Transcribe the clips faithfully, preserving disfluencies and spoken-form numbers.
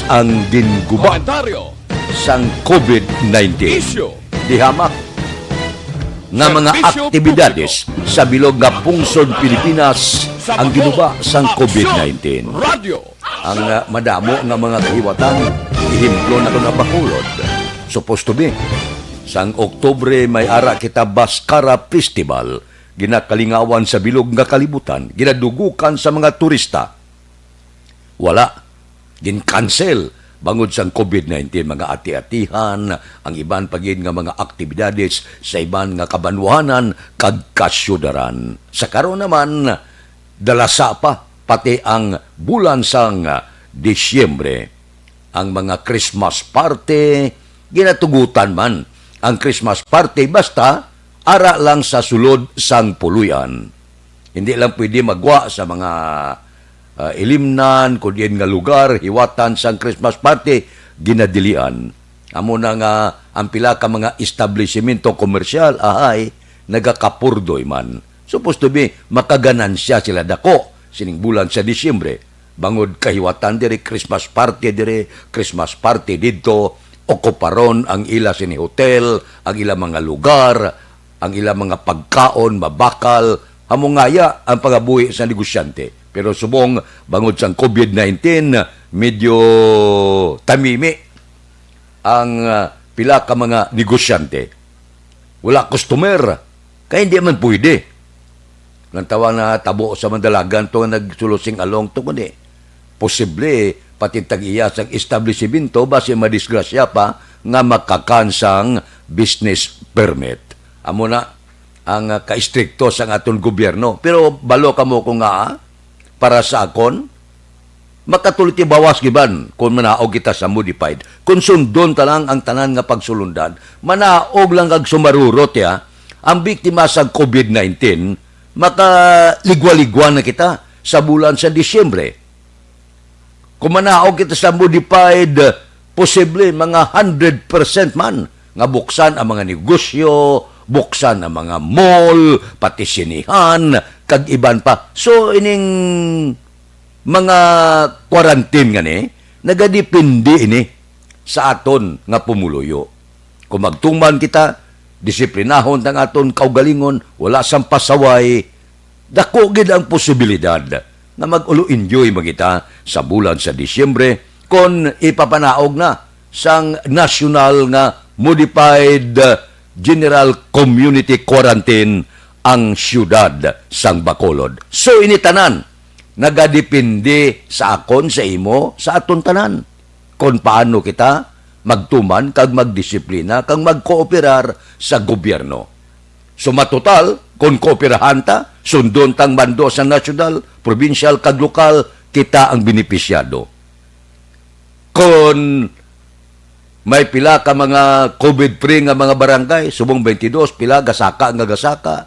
Ang ginguba Komentaryo. Sang COVID nineteen. Isyu. Dihamak nga mga Serbisyo aktibidades publiko. Sa bilog nga pungsod Pilipinas Sa ang bakod ginuba sang COVID nineteen. Radyo. Ang, ah, madamo nga mga kahiwatan, ehemplo na ko na Bacolod. Supposed to be, sang Oktubre may ara kita Baskara Festival, ginakalingawan sa bilog nga kalibutan, ginadugukan sa mga turista. Wala. Gin-cancel bangod sang COVID nineteen, mga ati-atihan, ang iban pa gid nga mga aktibidades sa iban nga kabanwahanan kag kasyudaran. Sa karon naman, dalasa pa pati ang bulan sang Disyembre. Ang mga Christmas party, ginatugutan man ang Christmas party basta ara lang sa sulod sang puloy-an. Hindi lang pwede magwa sa mga, ah, ilimnan, kun diin nga lugar, hiwatan sang Christmas party, ginadilian. Amo na nga ang pila ka mga establisimento komersyal, ahay, nagakapurdoy man. Supposed to be, makaganansya sila dako sining bulan sa Disyembre. Bangod kahiwatan diri, Christmas party diri, Christmas party didto, okuparon ang ila sini hotel, ang ila mga lugar, ang ila mga pagkaon mabakal, amo ngaya ang pangabuhi sa negosyante. Pero subong bangod sang COVID nineteen, medyo tamimi ang, ah, pila ka mga negosyante. Wala customer, kay hindi man pwede. Lantawa na tabo sa madalagan to nga nagsulo sing along to, kundi posible pati tag-iya sang establisimento basi madisgrasya pa nga makakansang business permit. Amo na ang, ah, kaistrikto sang aton gobyerno. Pero balo kamo ko nga, ah, para sa akon, makatulti bawas giban kung manaog kita sa modified. Kung sundon ta lang ang tanan nga pagsulundan, manaog lang kag sumarurot ya, ang biktima sa COVID nineteen, makaligwa-ligwa na kita sa bulan sa Disyembre. Kung manaog kita sa modified, posible mga hundred percent man nga buksan ang mga negosyo, buksan ang mga mall, pati sinihan, kag iban pa. So, ining mga quarantine nga ni, nagadepende ini sa aton nga pumuluyo. Kung magtuman kita, disiplinahon tang aton kaugalingon, wala sang pasaway, dako gid ang posibilidad nga mag-ulo-enjoy man kita sa bulan sa Disyembre kon ipapanaog na sang nasyonal nga modified general community quarantine ang siyudad sang Bacolod. So, ini tanan nagadepende sa akon, sa imo, sa aton tanan kon paano kita magtuman kag magdisiplina kag magkooperar sa gobyerno. So, matotal, kon kooperahan ta, sundon tang mando sa nasyonal, probinsyal, kag lokal, kita ang benepisyado. Kon may pila ka mga COVID-free nga mga barangay, subong twenty-dos, pila gasaka nga gasaka.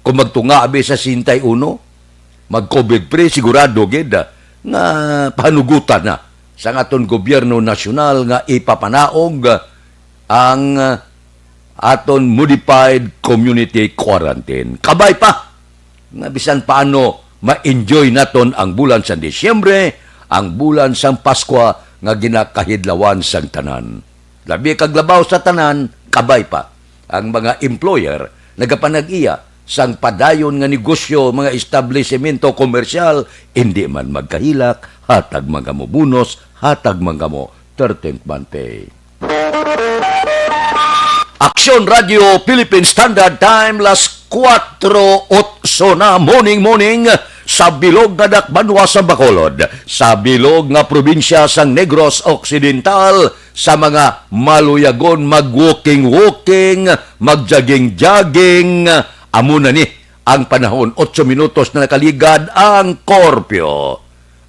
Kon magtunga abi sa sesenta y uno, mag-COVID-free, sigurado gid, ah, nga pahanugutan na sang aton gobyerno nasyonal nga ipapanaog ang, ah, aton modified community quarantine. Kabay pa nga bisan paano ma-enjoy naton ang bulan sang Disyembre, ang bulan sang Paskwa nga ginakahidlawan sang tanan. Labi kag labaw sa tanan, kabay pa ang mga employer nagapanag-iya sang padayon nga negosyo, mga establisemento komersyal, indi man magkahilak, hatag man kamo bonus, hatag man kamo thirteenth month pay. Aksyon Radio Philippine Standard Time, las kuwatro otso na, morning, morning, sa bilog nga dakbanwa sa Bacolod, sa bilog nga probinsya sang Negros Occidental, sa mga maluyagon mag-walking-walking, mag-jogging-jogging, amo na ni ang panahon, otso minutos na nakaligad ang korpyo.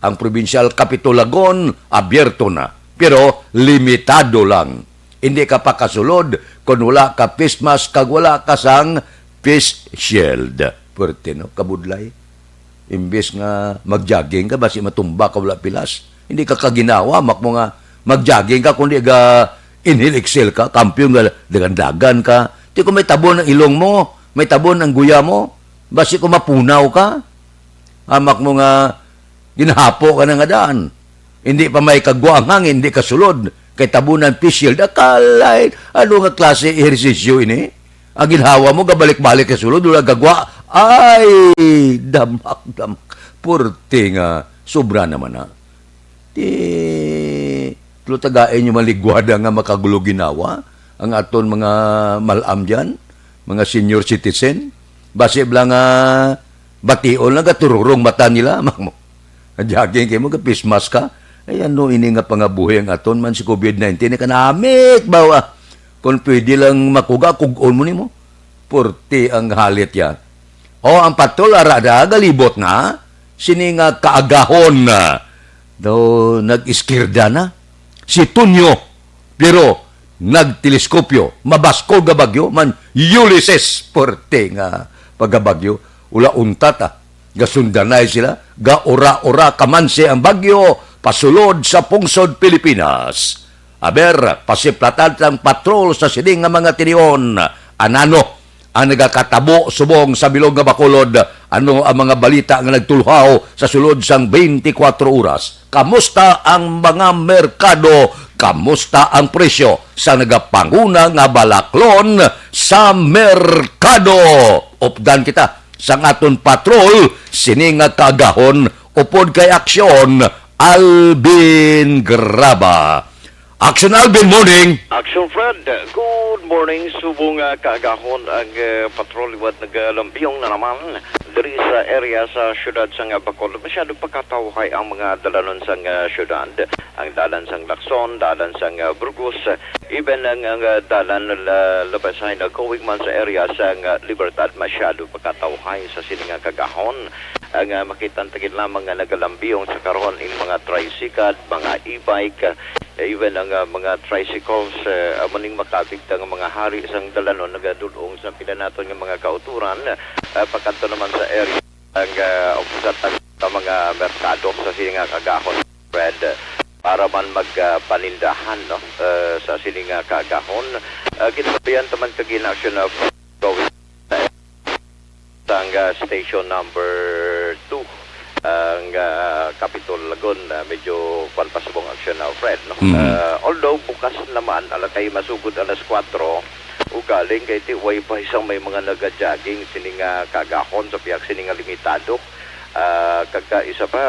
Ang probinsyal Capitol Lagon, abierto na, pero limitado lang. Hindi ka pakasulod kon wala ka face mask kag wala ka sang face shield. Puwerte, no? Kabudlay. Imbes nga mag-jogging ka, basi matumba ka, wala pilas. Hindi ka kaginawa, mak mo nga mag-jogging ka, kundi ga inhale, exhale ka, kampiyon nga dagan-dagan ka. Ti kung may tabon ang ilong mo, may tabon ang guya mo, basi kung mapunaw ka, amak mo nga ginahapo ka na nga daan. Hindi pa may kagwa ang hangin, hindi kasulod. Kay tabunan face shield. Akalay, ano nga klase ehersisyo ini? Ang ginhawa mo, gabalik-balik ka sulod, wala gagwa. Ay, damak, damak. Purti nga, sobra naman na. Ti, tulo tagain nyo maligwada nga makagulo ginawa ang aton mga malam dyan, mga senior citizen. Basi bala nga bation lang, gatururong mata nila. Jogging kay mo, ga-face mask ka. Ay, ano ini nga pangabuhi ang aton man si covid nineteen? Kanamit ba, ah? Kung pwede lang makuga, kug-on mo nimo. Purti ang halit ya. O, ang patrol, ara da, galibot na. Sini nga kaagahon na. Daw nag-iskirda na. Si Tonyo, pero nagteleskopyo, mabaskog nga bagyo, man Ulysses, purti nga pagabagyo. Ula untat, ah. Gasundanay sila, gaura-ura kamansi ang bagyo, pasulod sa pungsod Pilipinas. Aber, pasiplatan sang patrol sa sini nga mga tinion. Anano ang nagakatabo subong sa bilog nga Bacolod? Ano ang mga balita nga nagtulhaw sa sulod sang twenty-four oras? Kamusta ang mga merkado? Kamusta ang presyo sa nagapanguna nga balaklon sa merkado? Updan kita sang aton patrol sini nga kaagahon upod kay Aksyon Alvin Graba. Action Alvin, morning. Action Fred, good morning. Subong nga kaagahon ang, eh, patrol liwat nagalambiyong na naman diri sa area sa siyudad sang Bacolod. Masyado pa katawhay ang mga dalanon sang, eh, siyudad. Ang dalan sang Lacson, dalan sang, eh, Burgos, even ang, ang, eh, dalan la-, labas hay na going man sa area sang, eh, Libertad, masyado pa katawhay sa sini nga kaagahon. Ang, ah, makita ta gid lamang nga nagalambiyong sa karon in mga tricycle, mga e-bike, ah, even ang, ah, mga tricycles, ah, amo ning makabig ta nga mga hari sang dalanon nagadul-ong sa pila naton nga mga kauturan, ah, pakadto naman sa area ang, ah, usa ta sa mga merkado sa sini nga kaagahon, Fred, para man mag, ah, panindahan, no, ah, sa sini nga kaagahon. Ah, ginabayan ta man kag in-action na going sang, ah, station number two, ang, ah, Capitol Lagon, ah, medyo kwan pa subong aksyon na, Fred, no? Mhm. Ah, although bukas naman, ala kay masugod alas kuwatro, ugaling kay ti way pa isang may mga naga-jogging sini nga kaagahon sa pihak sini nga limitado. Ah, kag, ah, isa pa,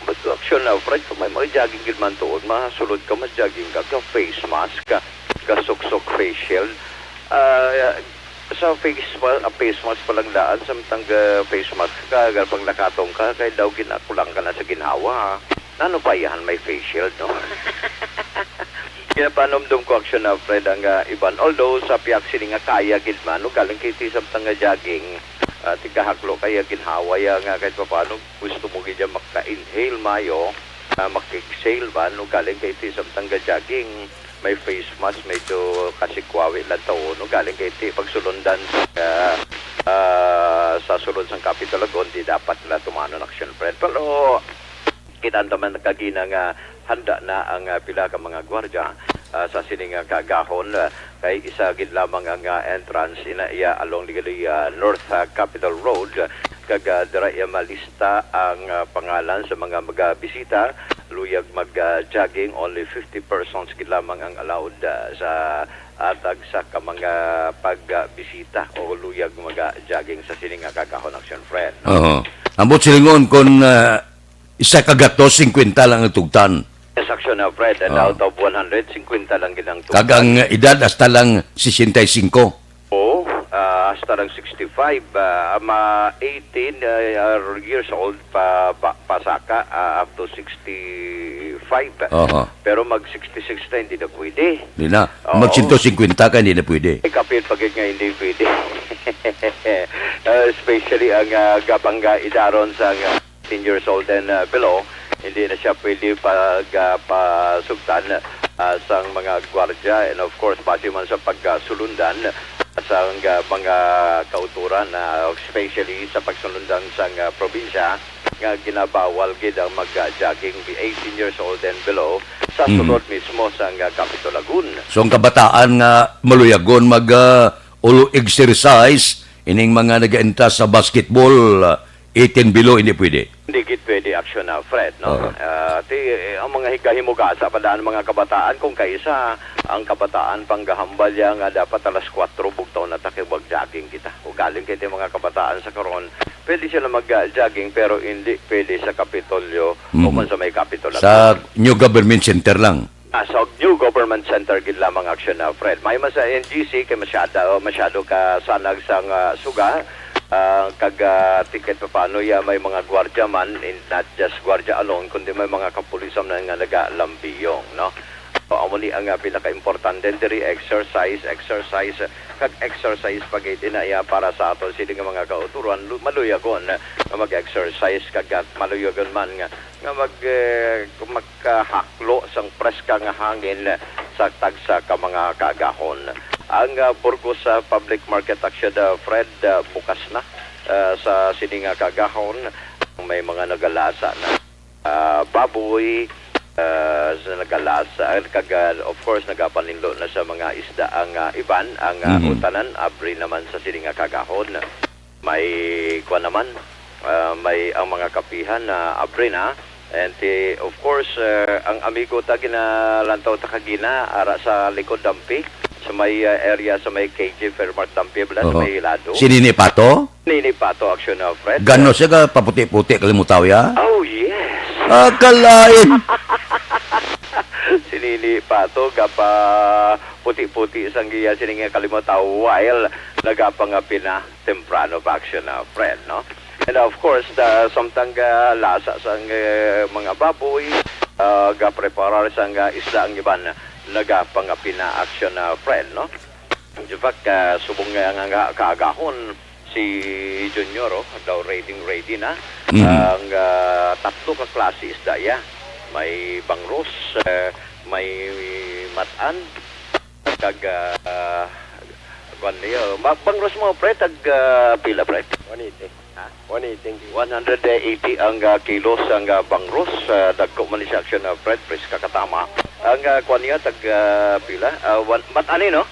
but aksyon na, Fred, kung may mga jogging gid man tuod, masulod ka, mag-jogging ka, ka face mask, ka, ka suksok face shield. Ah, sa face ma-, ah, face mask pa lang daan, samtang ga-face mask ka, ga-, pag nakatong ka, kay daw ginakulang ka na sa ginhawa, ha? Nano pa iyahan may face shield, no? Kaya panumdum ko aksyon na, Fred, ang, ah, iban. Although, sa pihak sini nga kaya gid man, no, galing kay ti samtang nga jogging, ah, tigkahaklo kaya ginhawa ya nga kahit papaano gusto mo gid ya maka-inhale mayo, ah, maka-exhale ba, no, galing kay ti samtang nga jogging. May face mask, medyo kasikwawi lang ta, no? Galing kay ti pagsulundan sa, ah, sa sulod sang Capitol Lagon, di dapat na tumanon aksyon, Fred. Pero kita naman kagina nga handa na ang, ah, pila ka mga gwardya, ah, sa sini nga kaagahon, ah, kay isa gid lamang ang, ah, entrance ina iya along Ligaliya North, ah, Capitol Road, kag, ah, dira iya malista ang, ah, pangalan sa mga magabisita. Luyag mag, ah, jogging, only fifty persons gid lamang ang allowed, ah, sa atag sa ka mga pagbisita o luyag mag, ah, jogging sa sini nga kaagahon, aksyon, friend, no? Oho. Ambot silingon kon, ah, isa ka gatos singkwenta lang ang tugtan. Yes, aksyon, ah, Fred, and Oo. out of one hundred, singkwenta lang gid ang tugtan. Kag ang edad hasta lang sesenta y cinco. Oo, ah, hasta lang sixty-five, ah, ama eighteen, ah, years old pa, pa, pasaka, ah, up to sixty-five. Oho. Pero mag sixty-six na, hindi na pwede. Hindi na. Oo. Mag sento singkwenta ka, hindi na pwede. Eh, kapit pagit nga hindi pwede. Ah, especially ang, ah, gabangga idaron sa, ah, eighteen years old and, ah, below, hindi na siya pwede pag, ah, pasugtan, ah, sang mga gwardya. And of course, base man sa pagkasulundan sang, ah, mga kauturan, ah, especially sa pagsulundan sang, ah, probinsya, nga ginabawal gid ang mag, ah, jogging eighteen years old and below sa Mhm. sulod mismo sang, ah, Capitol Lagun. So, ang kabataan nga maluyagon mag, ah, ulo exercise, ining mga nag-entas sa basketball, ah, Eighteen below, hindi pwede. Hindi gid pwede, Action, ah, Fred, no? Oo. Ah, ti, eh, ang mga higahimugasa pa daan mga kabataan, kung kaisa ang kabataan panggahambal ya nga dapat alas kuwatro bugtaw na ta kay mag-jogging kita. Ugaling kay ti mga kabataan sa karon, pwede sila mag-jogging pero hindi pwede sa Kapitolyo o Mhm. man sa may Capitol. Sa New Government Center lang. Ah, sa New Government Center gid lamang, Action, ah, Fred. May man sa N G C kay masyado, masyado ka sanag sang, ah, suga, ah, kag, ah, ti kahit paano ya may mga gwardiya man, and not just gwardiya alone, kundi may mga kapulisan na nga nagalambiyong, no? So, amo ni ang, ah, pinakaimportante diri, exercise, exercise, kag exercise pa gid ina ya para sa aton sini nga mga kauturan, lu-, maluyagon nga mag-exercise, kag, ah, maluyagon man nga, nga mag, eh, makahaklo sang preska nga hangin sa tagsa ka mga kaagahon. Ang, ah, Burgos, ah, Public Market, Action, ah, Fred, ah, bukas na, ah, sa sini nga kaagahon. May mga nagalasa na, ah, baboy, ah, sa nagalasa, kag, ah, of course, nagapaninlo na sa mga isda ang, ah, iban, ang, ah, Mhm. utanan, abri naman sa sini nga kaagahon. May, kuwan naman, ah, may, ang mga kapihan na abri na. And, eh, of course, ah, ang amigo ta ginalantaw ta kagina, ara sa likod Dampi, sa may, ah, area sa may K J Fairmart Dampi, bala, sa Oo. may lado. Si Nini Pato? Nini Pato, Action, ah, Fred. Gano siya ka paputi-puti, kalimutaw ya? Oh, yes. Ah, kalain. Si Nini Pato, gapa puti-puti sang iya sining kalimutaw while nagapangapina temprano pa, Action, ah, Fred, no? And of course, the, samtang, ah, lasa sang, eh, mga baboy, ah, gapreparar sang, ah, isda ang iban, nagapangapina, Action, ah, Fred, no? In fact, ah, subong nga, nga, nga kaagahon, si Junior, oh, daw ready, ready na. Mhm. Ang, ah, tatlo ka klase isda ya. May bangros, eh, may matan, kag, ah, kuwan niya. Ma-, bangros mo, pre, tag, ah, pila, pre? One eighty. Ha? One eighty ang kilo. One hundred eighty ang, ah, kilo sang, ah, bangros. Ah, dagko man ni sa, Action, ah, Fred, preska katama. Ang, ah, kuwan niya, tag, ah, pila? Ah, one, matan ni, no?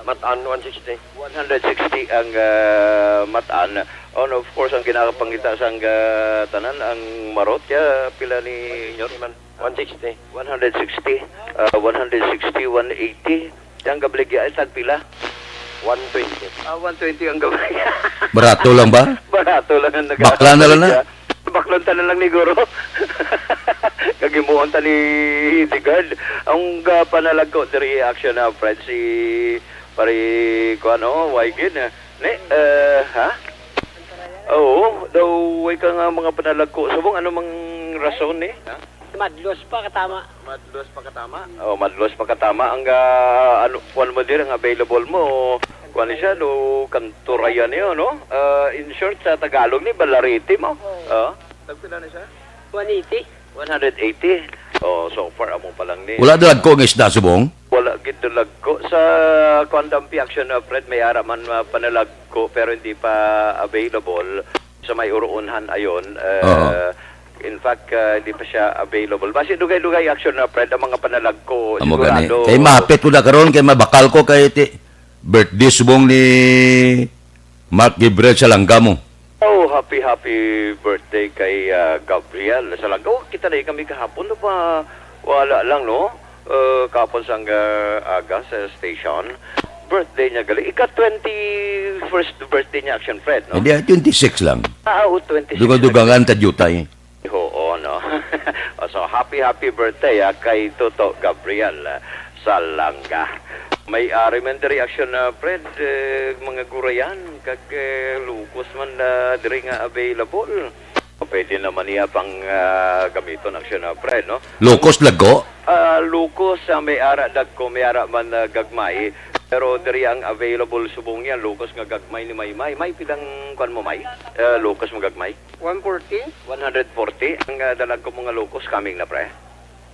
Matan, one sixty. One hundred sixty ang, ah, matan. And of course, ang ginapangita sang, ah, tanan, ang marot, ya, pila ni Junior? One sixty. One hundred sixty, ah, one hundred sixty, one eighty. Ang gabaligya ay tagpila? One twenty. Ah, one twenty ang gabaligya. Barato lang ba? Barato lang ang nag- Bakla na lang na. Baklon ta na lang ni Guro. Kagimuon ta ni Hildegard. Ang, ah, panalagko diri, Action, ah, Fred, si pare, kuwan, oh, Waygin, ah. Ni, eh, ha? Oo, daw way ka nga mga panalagko. Subong, ano mang rason, eh? Ha? Madlos pa katama. Madlos pa katama? Oh, madlos pa katama. Ang, ah, ano, kuwan mo diri, ang available mo, kuwan ni siya, do, kanturayan niyo, no? Ah, in short, sa Tagalog ni, balarete mo. Oo. Ah. Tagpila na siya? One eighty. One hundred eighty. Oh, so far, amo pa lang ni. Wala dalagko nga isda, subong? Wala gid dalagko. Sa kuwan, Dampi, Action, uh, Fred, may ara man, uh, panalagko, pero hindi pa available. Sa may uruunhan ayon, uh, Oo. in fact, uh, hindi pa siya available. Basi dugay-dugay, Action, uh, Fred, ang mga panalagko, Amo gani. Sigurado. Kay mahapit ko na karon, kay mabakal ko kay ti-, birthday subong ni Mark Gabriel Salangga mo. Oh, happy, happy birthday kay, ah, Gabriel Salangga. Oh, kita na kami kahapon, no, pa, wala lang, no? Eh, kahapon sang, ah, aga sa station. Birthday niya gali. Ika twenty-first birthday niya, Action Fred, no? Hindi, ah, twenty-six lang. Ah, oh, twenty-six. Dugang-dugangan ta diutay. Oo, no? Oh, so, happy, happy birthday, ah, kay Toto Gabriel, ah, Salanga. May, ah, ari man diri, Action, ah, Fred, eh, mga gurayan, kag, eh, lukos man, ah, diri nga available. Pwede naman niya pang, ah, gamiton, Action, ah, Fred, no? Lukos lagko? Ah, lukos, ah, may ara dagko, may ara man, ah, gagmay. Pero diri ang available subong niya, lukos nga gagmay ni Maymay. May, pidang kwan mo, May? Ah, lukos mo gagmay? One forty? One hundred forty ang, ah, dalag ko mga lukos. Coming na, pre?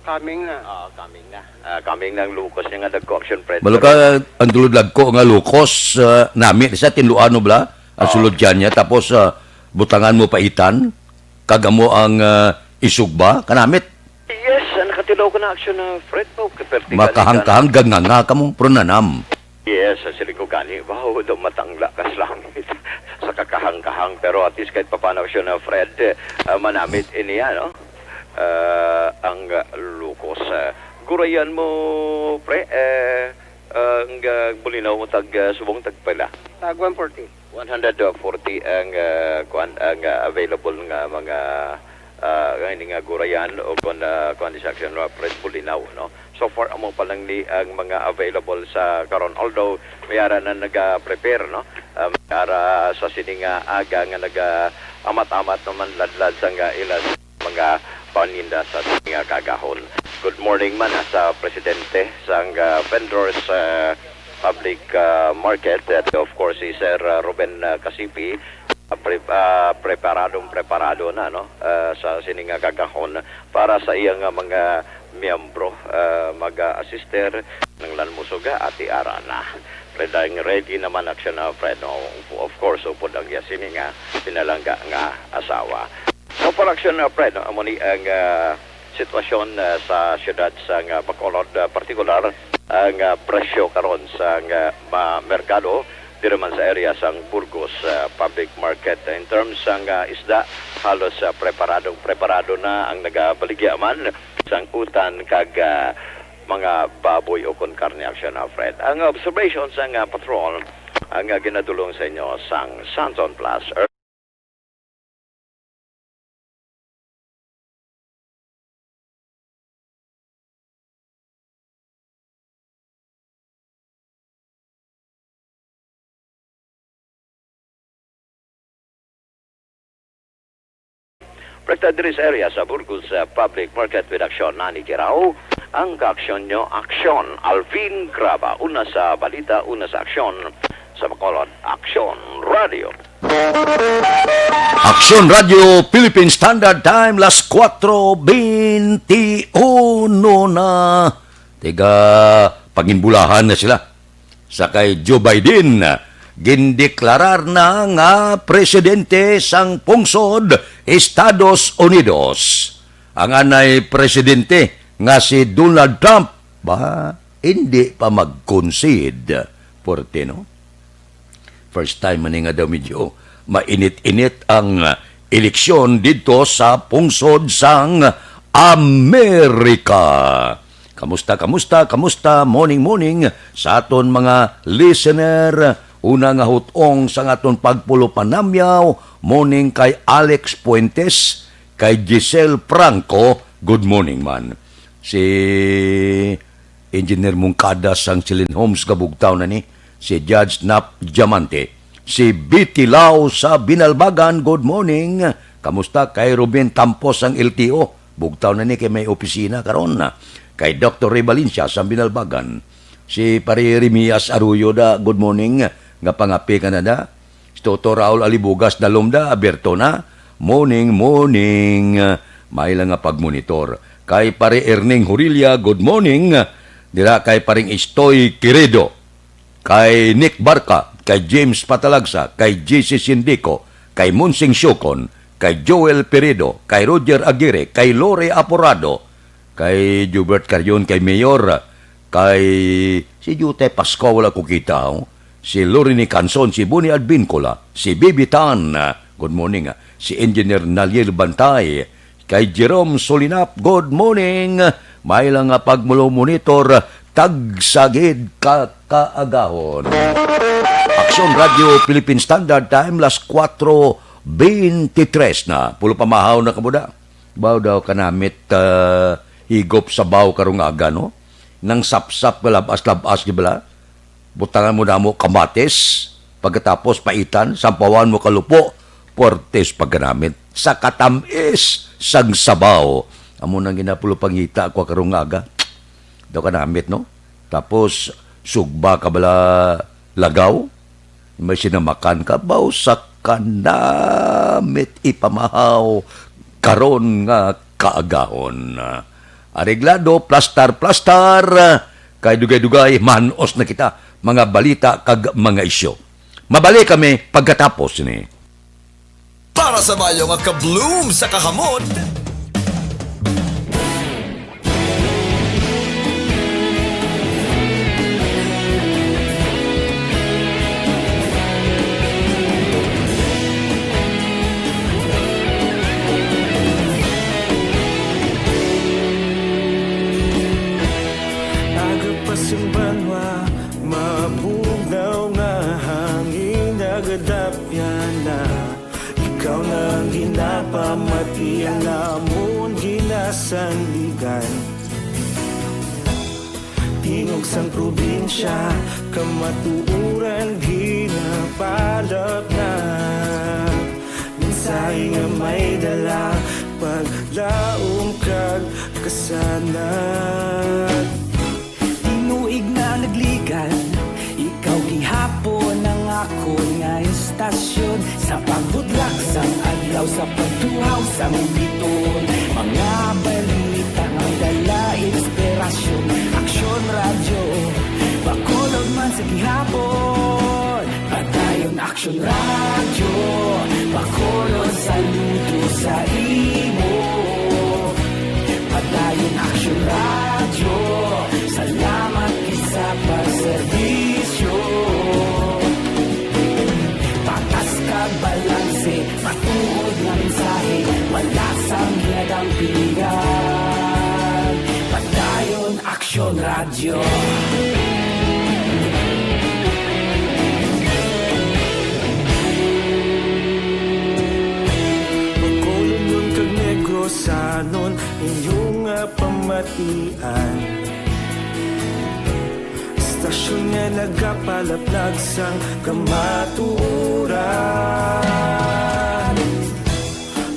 Coming na. Oo, coming na. Ah, coming na ang lukos niya nga dagko, Action Fred. Balo ka, ang dulod lagko nga lukos, ah, nami sa tinluan mo bala, ang Oo. sulod dyan niya. Tapos, ah, butangan mo paitan, kag amo ang, ah, isugba, kanamit. Yes, ah, nakatilaw ko na, Action, ah, Fred. Oh, kaperti ka ni Makahangkahang gagnganga ka mo, pero nanam. Yes, sa siling ko gani, wow, daw matangla ka sa langit. Sa kakahang-kahang, pero at least kahit papano, Aksyon, ah, Fred, ah, manamit ini, ano, ah, ang, ah, lukos. Ah, gurayan mo, pre, eh, ang, ah, bulinaw mo tag, ah, subong tagpila? Tag one forty. One hundred forty ang, ah, kuwan, ang, ah, available nga mga, ah, nga ini nga gurayan o kon, ah, kuwan, di sa action, ah, Fred, bulinaw, no? So far, amo pa lang ni ang mga available sa karon. Although, may ara na naga-prepare, no? Ah, may ara sa sini nga aga nga naga-amat-amat naman ladlad sa nga ila mga paninda sa sini nga kagahon. Good morning man, ah, sa presidente sang, ah, vendors, ah, public, ah, market. At of course, si Sir, ah, Ruben, ah, Casipi, ah, pre-, ah, preparadong preparado na, no? Ah, sa sini nga kagahon para sa iya nga mga miyembro, ah, mag-assister, nanglan mo suga, ati ara na. Ready, ready naman, Aksyon, ah, Fred, no? Of course, upod ang iya sini nga pinalangga nga asawa. So, for Aksyon, ah, Fred, no? Amo ni ang, ah, sitwasyon, ah, sa siyudad sang, ah, Bacolod, ah, partikular ang, ah, presyo karon sa, ah, ma-, merkado diri man sa area sang Burgos, ah, Public Market. In terms sang, ah, isda, halos, ah, preparadong preparado na ang nagabaligya man sang utan kag, ah, mga baboy o kon karne, Aksyon, ah, Fred. Ang observation sang, ah, patrol ang, ah, ginadulong sa inyo sang Santon Plus. Presta diri sa area sa Burgos, ah, Public Market with Aksyon, Nani Kirao. Ang kaaksyon nyo, Aksyon. Alvin Graba, una sa balita, una sa aksyon. Sa Bacolod, Aksyon Radio. Aksyon Radio Philippine Standard Time, las kuwatro beintiuno na. Tiga panginbulahan na sila. Sa kay Joe Biden, gindeklarar na nga presidente sang pungsod Estados Unidos. Ang anay presidente nga si Donald Trump, ba, hindi pa mag-concede. Puwerte, no? First time man ni nga daw medyo mainit-init ang, ah, eleksyon didto sa pungsod sang Amerika. Kamusta, kamusta, kamusta? Morning, morning sa aton mga listener. Una nga hut-ong sang aton pagpulo panamyaw, morning kay Alex Fuentes, kay Giselle Franco, good morning man. Si Engineer Mungkada sang Silin Homes, kabugtaw na ni, si Judge Nap Diamante, si Betty Lau sa Binalbagan, good morning. Kamusta kay Ruben Tampos sang L T O? Bugtaw na ni kay may opisina karon. Kay Doktor Ray Valencia sa Binalbagan, si Pare Remias Arroyo da, good morning, nga pangapi ka na da. Si Toto Raul Alibugas, dalom da, abierto na. Morning, morning. May lang nga pagmonitor. Kay Pare Erning Hurilla, good morning. Dira kay Paring Istoy Queredo, kay Nick Barca, kay James Patalagsa, kay J C Sindico, kay Monsing Siocon, kay Joel Peredo, kay Roger Aguirre, kay Lore Aporado, kay Jubert Carion, kay Mayor, kay si Jutay Pascua, wala ko kita, oh. Si Lorini Canson, si Boni Advincula, si Bibi Tan, ah, good morning, ah. Si Engineer Naliel Bantay, kay Jerome Solinap, good morning. May lang nga pagmulo monitor, tagsagid ka kaagahon. Aksyon Radio Philippine Standard Time, las kuwatro beintitres na. Pulo pamahaw na kamo da. Baw daw kanamit, ah, higop sa baw karong aga, no? Nang sapsap nga labas-labas, di bala? Butangan mo namo kamatis, pagkatapos paitan, sampawan mo kalupo, puwertes pagkanamit sa katamis sang sabaw. Amo nang ginapulo pangita ko karong aga. Daw kanamit, no? Tapos, sugba ka bala lagaw? May sinamakan ka, baw sa kanamit ipamahaw karon nga kaagahon. Areglado, plastar-plastar, kay dugay-dugay, manos na kita, mga balita kag mga isyu. Mabalik kami pagkatapos ni. Para sa bayo nga ka-bloom sa kahamod, Pasang banwa, mabugnaw nga hangin nagadapyan na. Ikaw na ang ginapamati, ang amon ginasandigan. Tingog sang probinsya, kamatuoran ginapalapnag. Mensahe nga may dala, paglaom kag kasanag. Tinuig na nagligad, ikaw gihapon ang akon nga istasyon. Sa pagbutlak sang adlaw, sa pagtuhaw sang biton, mga balita nga may dala inspirasyon. Aksyon Radyo, Bacolod man sa gihapon. Padayon Aksyon Radyo, Bacolod, saludo sa imo. Padayon Aksyon Radyo, salamat gid sa pagserbisyo. Patas kag balanse, matuod nga mensahe, wala sang ginadampigan. Padayon Aksyon Radyo. Bacolodnon kag Negrosanon, inyo nga pamatian. Istasyon nga nagapalaplag sang kamatuoran.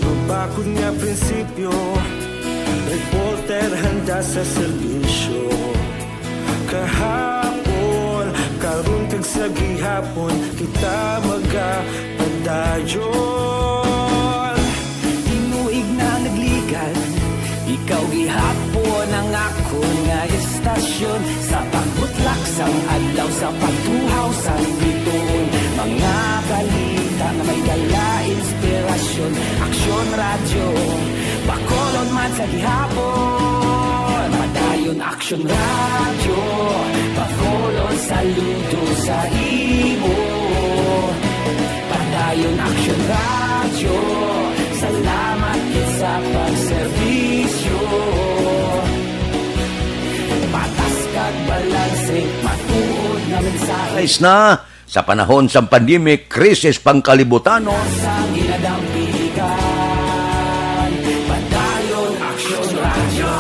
Mabakod nga prinsipyo, reporter handa sa serbisyo. Kahapon, karon kag sa gihapon, kita magapadayon. Tinuig na nagligad, ikaw gihapon ang akon nga istasyon. Sa pagbutlak sang adlaw, sa pagtuhaw sang biton, mga balita nga may dala inspirasyon. Aksyon Radyo, Bacolod man sa gihapon. Padayon Aksyon Radyo, Bacolod, saludo sa imo. Padayon Aksyon Radyo, salamat gid sa pagserbisyo. Patas kag balanse, matuod nga mensahe. Guys na, sa panahon sang pandemic, krisis pangkalibutano, sa ginadampigan, Padayon Aksyon Radyo.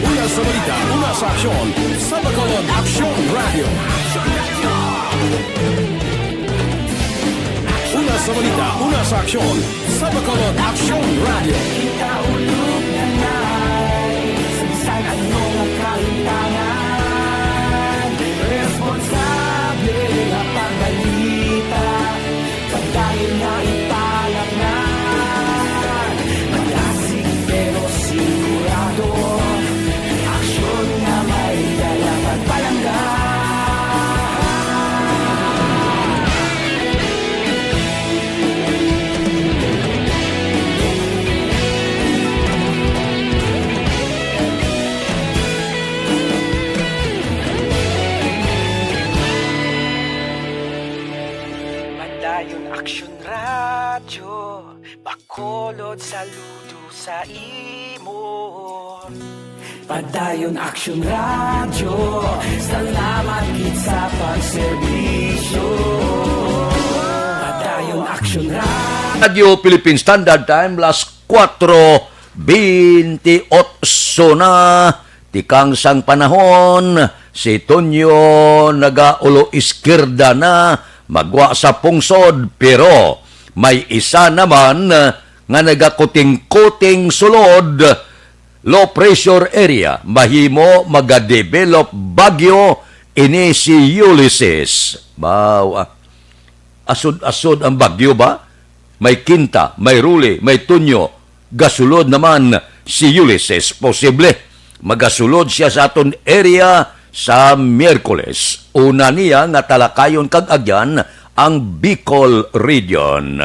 Una sa balita, una sa aksyon, sa Bacolod Aksyon Radyo. Una sa balita, una sa aksyon, sa Bacolod Aksyon Radyo. Kita ulog na nai, sa bisan ano nga kalimtangan, responsable nga pagbalita, pagdahil nga ipalapnan. Malasig pero sigurado, aksyon nga may dala pagpalangga. Padayon Aksyon Radyo, Bacolod, saludo sa imo. Padayon Aksyon Radyo, salamat gid sa pagserbisyo. Padayon Aksyon Radyo. Radyo Philippine Standard Time, las kuwatro bentiocho na. Tikang sang panahon, si Tonyo nagaulo iskirda na, magwa sa pungsod, pero may isa naman nga nagakuting-kuting sulod, low pressure area, mahimo magadevelop bagyo ini si Ulysses. Baw, ah, asod-asod ang bagyo ba? May Kinta, may Ruli, may Tonyo. Gasulod naman si Ulysses. Posible magasulod siya sa aton area sa Miyerkules. Una niya nga talakayon kag agyan ang Bicol region.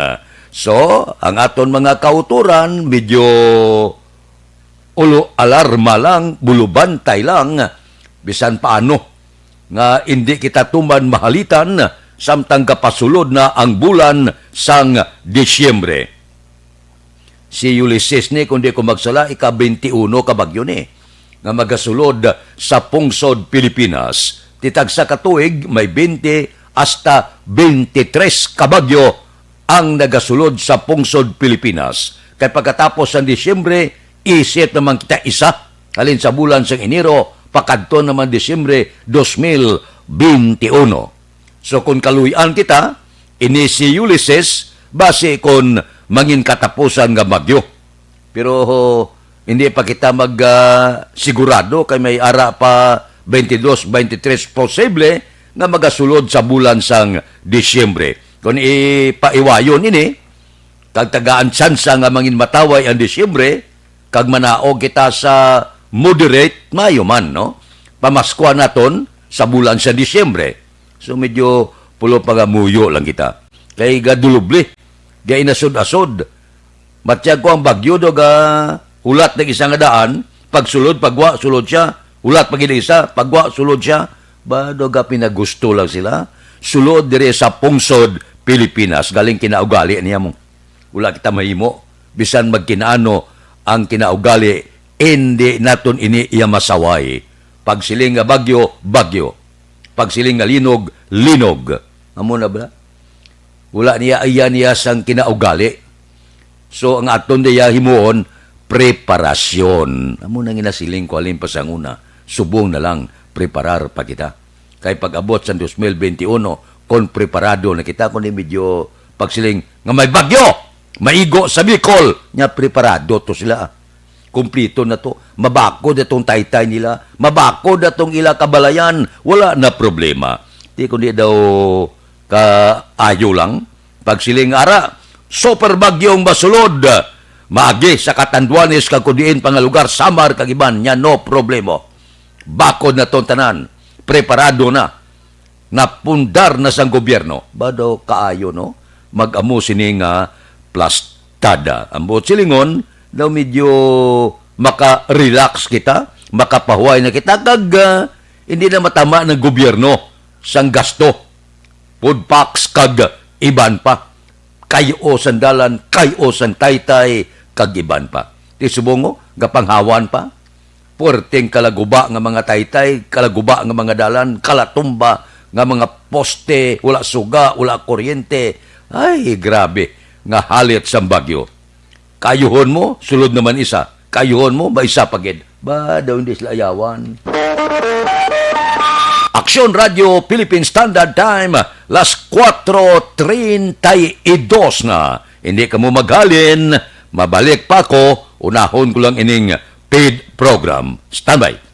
So, ang aton mga kautoran medyo ulo alarma lang, bulubantay lang, bisan paano nga indi kita tuman mahalitan samtang gapasulod na ang bulan sang Disyembre. Si Ulysses ni, kung di ko magsala, ika-twenty-uno ka bagyo ni. nga magasulod sa pungsod Pilipinas. Ti tagsa ka tuig, may twenty hasta twenty-three ka bagyo ang nagasulod sa pungsod Pilipinas. Kay pagkatapos sang Disyembre, isit naman kita isa. Halin sa bulan sang Enero, pakadto naman Disyembre dos mil beintiuno. So, kung kaluy-an kita, ini si Ulysses, basi kon mangin katapusan nga bagyo. Pero hindi pa kita mag, ah, sigurado kay may ara pa twenty-two, twenty-three posible nga magasulod sa bulan sang Disyembre. Kung ipaiwayon ini, kag tagaan tsansa nga mangin mataway ang Disyembre, kag manaog kita sa moderate, maayo man, no? Pamaskwa naton sa bulan sa Disyembre. So, medyo pulo pa nga muyo lang kita. Kay gadulubli, gainasod-asod. Matyag ko ang bagyo do ga hulat ng isa nga daan, pagsulod, pagwa, sulod siya, hulat pag isa, pagwa, sulod siya. Ba, do ga pinagusto lang sila. Sulod dire sa pungsod Pilipinas, galing kinaugali niya mo. Wala kita mahimo. Bisan magkinaano ang kinaugali, hindi naton ini iya masaway. Pagsiling nga bagyo, bagyo. Pagsiling nga linog, linog. Amo na ba? Wala niya, iya niya sang kinaugali. So, ang aton niya himuon, preparasyon. Amo na ginasiling ko, halin pa sang una, subong na lang, preparar pa kita. Kay pag-abot sa dos mil beintiuno, kon preparado na kita, kundi medyo pagsiling nga may bagyo, maigo sa Bicol, nya preparado to sila. Kumplito na to. Mabakod na tong taytay nila. Mabakod na tong ila kabalayan. Wala na problema. Di kundi daw kaayo lang. Pagsiling ara, super bagyong masulod. Maagi sa Catanduanes kag kudiin pa nga lugar, Samar kag iban niya, no problema. Bakod na tong tanan. Preparado na. Napundar na sang gobyerno. Ba daw kaayo, no? Mag-amo sini nga plastada. Ang buot silingon, daw medyo maka-relax kita, makapahuway na kita, kag, ah, hindi na matama ng gobyerno sang gasto. Food packs kag iban pa. Kayo sang dalan, kayo sang taytay, kag iban pa. Ti subong mo, gapanghawan pa. Puwerteng kalaguba nga mga taytay, kalaguba nga mga dalan, kalatumba nga mga poste, wala suga, wala kuryente. Ay, grabe nga halit sang bagyo. Kayuhon mo, sulod naman isa. Kayuhon mo, may isa pa gid. Ba, daw hindi sila ayawan. Aksyon Radio Philippine Standard Time, las kuwatro treinta y dos na. Hindi ka mo maghalin, mabalik pa ako, unahon ko lang ining paid program. Standby.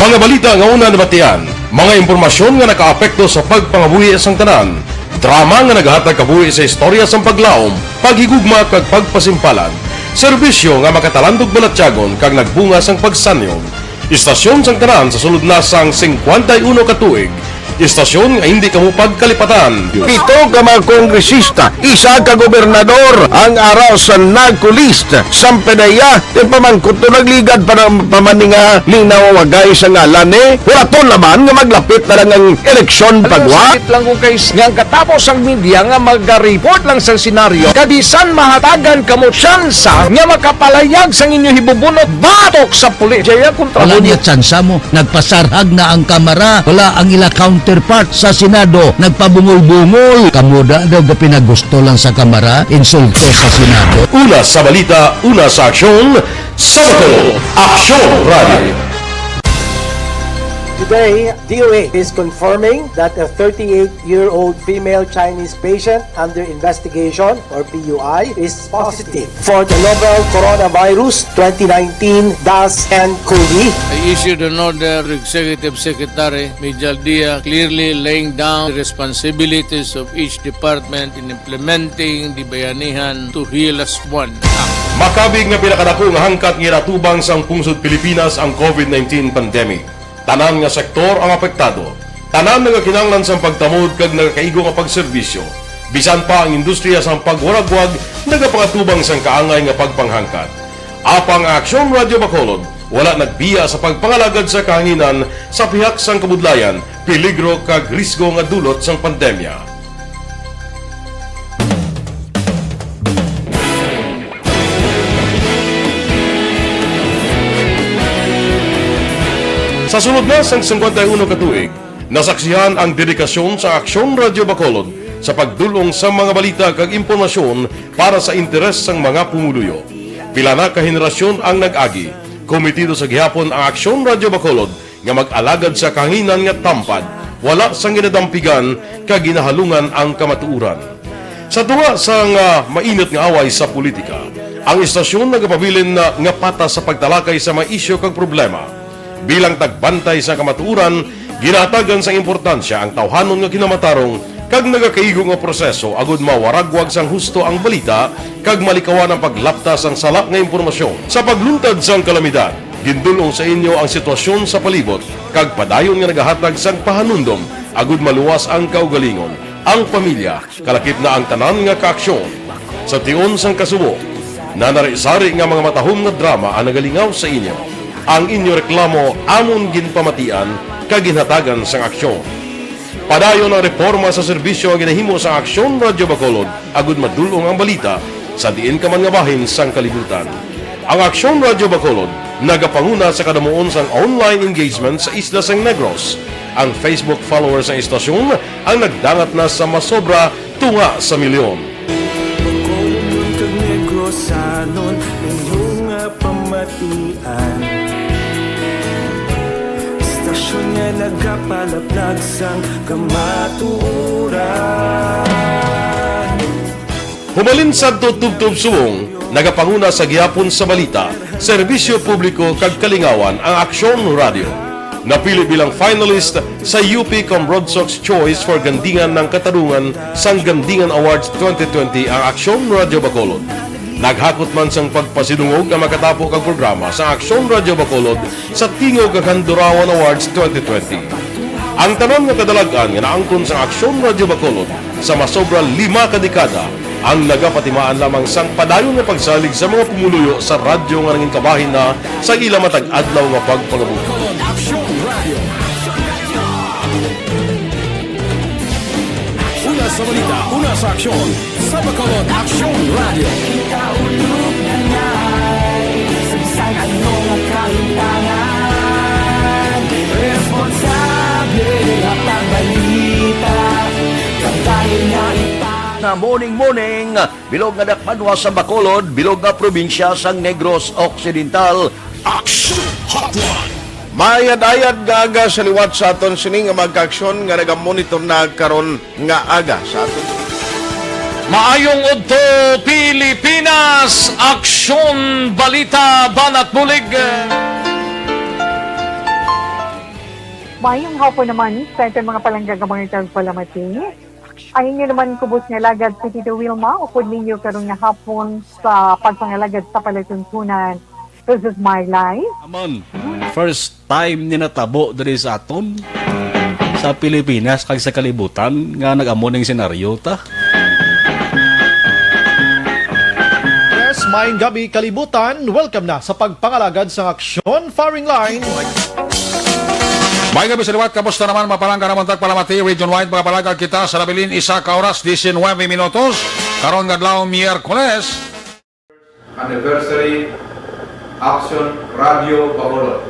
Mga balita nga una nabatian, mga impormasyon nga nakaapekto sa pagpangabuhi sang tanan, drama nga nagahatag kabuhi sa istorya sang paglaom, paghigugma kag pagpasimpalan, serbisyo nga makatalandog balatyagon kag nagbunga sang pagsanyog. Istasyon sang tanan sa sulod na sang singkwenta y uno ka tuig. Istasyon nga hindi kamo pagkalipatan. Pito ka mga kongresista, isa ka gobernador ang ara sa NAGCO list. Sampanaya, ti pamangkot to nagligad pa na pamaninga linaw wagay sa ngalan ni. Huraton naman nga maglapit na lang ang eleksyon pagwa. Sakit lang kung kay nga ang katapos ang media nga maga-report lang sa senaryo, kabisan mahatagan kamo tsansa nga makapalayag sang inyo hibubunot batok sa pulis. Jaya kontra Wala mo niya tsansa mo. Nagpasarhag na ang Kamara. Wala ang ila counterpart sa Senado. Nagpabungol-bungol. Kamo da daw ga pinagusto lang sa Kamara, insulto sa Senado. Una sa balita, una sa aksyon, sa Bato, Aksyon Radio. Today, D O A is confirming that a thirty-eight-year-old female Chinese patient under investigation, or P U I, is positive for the novel coronavirus twenty nineteen dash N cov. I issued an order to Executive Secretary Mijal Dia, clearly laying down the responsibilities of each department in implementing the Bayanihan to Heal Us One Act. Makabig nga pinakadako nga hangkat nga ginatubang sang pungsod Pilipinas ang covid nineteen pandemic. Tanan nga sektor ang apektado. Tanan nagakinahanglan sang pagtamod kag nagakaigo nga pagserbisyo. Bisan pa ang industriya sang pagwaragwag nagapangatubang sang kaangay nga pagpanghangkat. Apang ang Aksyon Radio Bacolod wala nagbiya sa pagpangalagad sa kahanginan sa pihak sang kabudlayan, peligro kag risgo nga dulot sang pandemya. Sa sulod na sang singkwenta y uno ka tuig, nasaksihan ang dedikasyon sa Aksyon Radyo Bacolod sa pagdul-ong sa mga balita kag impormasyon para sa interes sang mga pumuluyo. Pila na ka henerasyon ang nag-agi, kometido sa gihapon ang Aksyon Radyo Bacolod nga mag-alagad sa kahanginan nga tampad, wala sang ginadampigan kag ginahalungan ang kamatuoran. Sa tunga sang, ah, mainit nga away sa politika, ang istasyon nagapabilin na nga patas sa pagtalakay sa mga isyu kag problema. Bilang tagbantay sa kamatuoran, ginahatagan sang importansya ang tawhanon nga kinamatarong kag nagakaigo nga proseso agud mawaragwag sang husto ang balita kag malikawan ang paglapta sang sala nga impormasyon. Sa pagluntad sang kalamidad, gindul-ong sa inyo ang sitwasyon sa palibot kag padayon nga nagahatag sang pahanumdom agud maluwas ang kaugalingon, ang pamilya, kalakip na ang tanan nga kaaksyon. Sa tion sang kasubo, nanari-sari nga mga matahom nga drama ang nagalingaw sa inyo. Ang inyo reklamo amon ginpamatian kag ginhatagan sang aksyon. Padayon ang reporma sa serbisyo nga ginahimo sang Aksyon Radyo Bacolod agud madul-ong ang balita sa diin ka man nga bahin sang kalibutan. Ang Aksyon Radyo Bacolod nagapanguna sa kadamuon sang online engagement sa isla sang Negros. Ang Facebook followers sang istasyon ang nagdangat na sa masobra tunga sa milyon. Bacolodnon kag Negrosanon, inyo nga pamatian. Istasyon nga nagapalaplag sang kamatuoran. Hubalin sadto tubtob subong, nagapanguna sa gihapon sa balita, serbisyo publiko kag kalingawan ang Aksyon Radyo. Napili bilang finalist sa U P Cambrodsoc's Choice for Gandingan ng Katarungan sang Gandingan Awards twenty twenty ang Aksyon Radyo Bacolod. Naghakot man sang pagpasidungog ang makatapo kag programa sa Aksyon Radyo Bacolod sa Tingog kag Handurawan Awards twenty twenty. Ang tanan nga kadalag-an nga naangkon sang Aksyon Radyo Bacolod sa masobra lima ka dekada ang nagapatimaan lamang sang padayon nga pagsalig sa mga pumuluyo sa radyo nga nangin kabahin na sa ila matag adlaw nga pagpangabuhi. Aksyon Radyo. Una sa balita, una sa aksyon, sa Bacolod Aksyon Radyo. Kita ulog na ngay, sa bisan ano nga kahimtangan, responsable nga pagbalita, kabahin nga ipa- Na morning, morning, bilog nga dakbanwa sa Bacolod, bilog nga probinsya sang Negros Occidental. Action Hotline. Mayad-ayad nga aga sa liwat sa aton sini nga mga kaaksyon nga nagamonitor na karon nga aga sa aton. Maayong udto, Pilipinas! Aksyon, balita, banat bulig. Mayong hapon naman sa aton mga palangga nga mga tagpalamati. Ang inyo naman kubos nga alagad si Tito Wilma, upod ninyo karon nga hapon sa pagpangalagad sa palatuntunan. This is my life. Amon, first time ni natabo diri sa aton, sa Pilipinas kag sa kalibutan nga nag-amo ning senaryo ta. Yes, maayong gabi, kalibutan. Welcome na sa pagpangalagad sang aksyon, firing line. Maayong gabi sa liwat, kamusta naman, mga palangga namon tagpalamati, region wide, mga palangga kita sa nabilin, isa ka oras, diecinuebe minutos, karon nga adlaw, Miyerkules. Anniversary Action Radio Bacolod.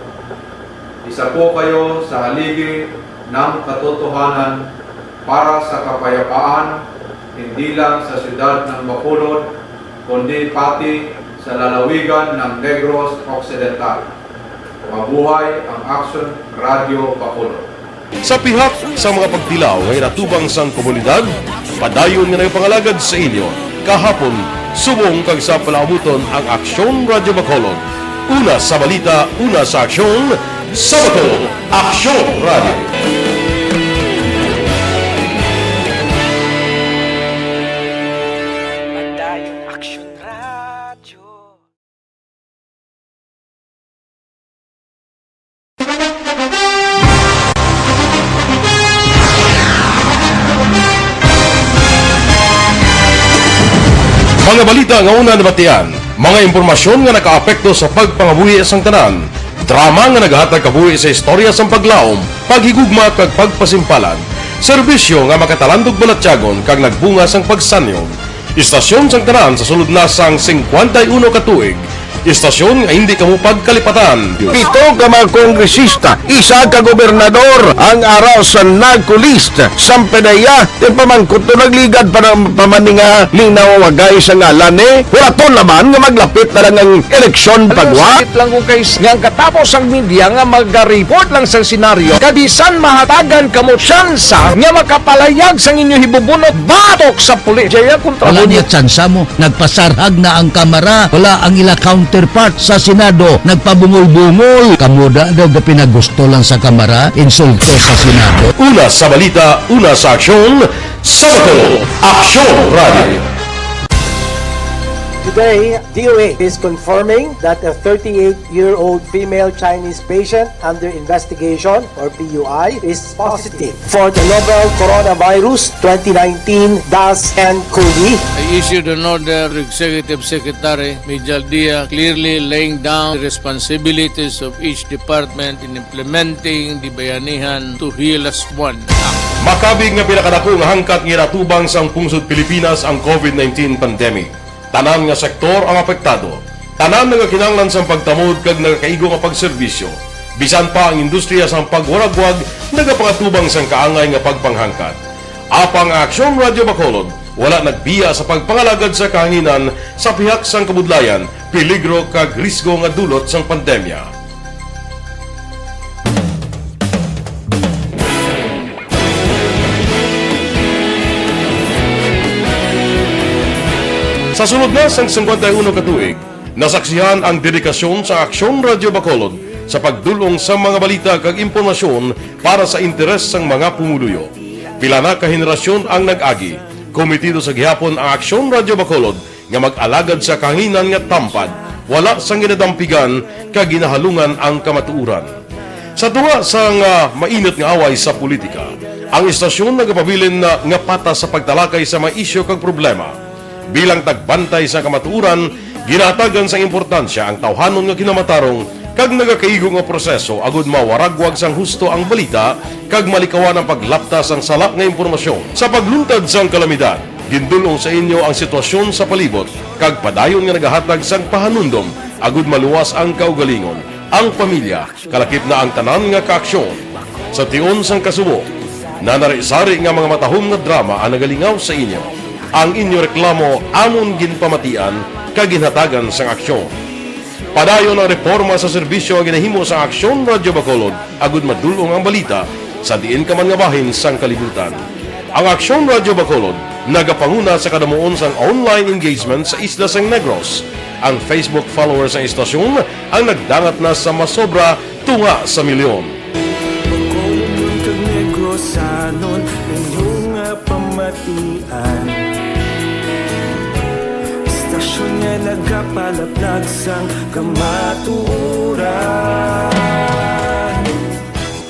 Isa po kayo sa haligi ng katotohanan para sa kapayapaan, hindi lang sa siyudad ng Bacolod, kundi pati sa lalawigan ng Negros Occidental. Mabuhay ang Action Radio Bacolod. Sa pihak sa mga pagtilaw nga ginatubang sang komunidad, padayon nga nagapangalagad sa inyo kahapon, subong kag sa palaabuton ang Aksyon Radyo Bacolod. Una sa balita, una sa aksyon, sa Bacolod, Aksyon Radyo. Padayon Aksyon Radyo. Mga balita nga una nabatian, mga impormasyon nga nakaapekto sa pagpangabuhi sang tanan, drama nga nagahatag kabuhi sa istorya sang paglaom, paghigugma kag pagpasimpalan, serbisyo nga makatalandog balatyagon kag nagbunga sang pagsanyog. Istasyon sang tanan sa sulod na sang singkwenta y uno ka tuig, Istasyon nga hindi kamo pagkalipatan. Pito ka mga kongresista, isa ka gobernador ang ara sa narco list. Sampanaya, ti pamangkot to nagligad pa ng pamaninga ni nawagay sa ngalan ni. Wala to naman nga maglapit na lang ang eleksyon pagwa. Sakit lang kung kay nga ang katapos ang media nga mag-report lang sa senaryo. Kabisan mahatagan kamo tsansa nga makapalayag sang inyo hibubunot batok sa pulis. Jaya kontra Wala mo niya tsansa mo. Nagpasarhag na ang kamara. Wala ang ila counterpart sa Senado. Nagpabungol-bungol. Kamo da daw gapinagusto lang sa kamara. Insulto sa Senado. Una sa balita, una sa aksyon, sa Bacolod, Aksyon Radio. Today, D O A is confirming that a thirty-eight-year-old female Chinese patient under investigation, or P U I, is positive for the novel coronavirus twenty nineteen dash N cov. I issued an order to Executive Secretary Mijal Dia, clearly laying down the responsibilities of each department in implementing the Bayanihan to Heal As One Act. Makabig nga pinakadako nga hangkat nga ginatubang sang pungsod Pilipinas ang covid nineteen pandemic. Tanan nga sektor ang apektado. Tanan nagakinahanglan sang pagtamod kag nagakaigo nga pagserbisyo. Bisan pa ang industriya sang pagwaragwag nagapangatubang sang kaangay nga pagpanghangkat. Apang ang Aksyon Radyo Bacolod wala nagbiya sa pagpangalagad sa kahanginan sa pihak sang kabudlayan, peligro kag risgo nga dulot sang pandemya. Sa sulod na sang singkwenta y uno ka tuig, nasaksihan ang dedikasyon sa Aksyon Radyo Bacolod sa pagdul-ong sa mga balita kag impormasyon para sa interes sang mga pumuluyo. Pila na ka henerasyon ang nag-agi. Komitido sa gihapon ang Aksyon Radyo Bacolod nga mag-alagad sa kahanginan nga tampad, wala sang ginadampigan kag ginahalungan ang kamatuoran. Sa tunga sang, ah, mainit nga away sa politika, ang istasyon nagapabilin na nga patas sa pagtalakay sa mga isyu kag problema. Bilang tagbantay sa kamatuoran, ginahatagan sang importansya ang tawhanon nga kinamatarong kag nagakaigo nga proseso agud mawaragwag sang husto ang balita kag malikawan ang paglapta sang sala nga impormasyon. Sa pagluntad sang kalamidad, gindul-ong sa inyo ang sitwasyon sa palibot kag padayon nga nagahatag sang pahanumdom agud maluwas ang kaugalingon, ang pamilya, kalakip na ang tanan nga kaaksyon. Sa tion sang kasubo, nanari-sari nga mga matahom nga drama ang nagalingaw sa inyo. Ang inyo reklamo amon ginpamatian kag ginhatagan sang aksyon. Padayon ang reporma sa serbisyo nga ginahimo sa Aksyon Radyo Bacolod agud madul-ong ang balita sa diin ka man nga bahin sang kalibutan. Ang Aksyon Radyo Bacolod nagapanguna sa kadamuon sang online engagement sa isla sang Negros. Ang Facebook followers sang istasyon ang nagdangat na sa masobra tunga sa milyon. Bacolod kag Negrosanon, inyo nga pamatian. Istasyon nga nagapalaplag sang kamatuoran.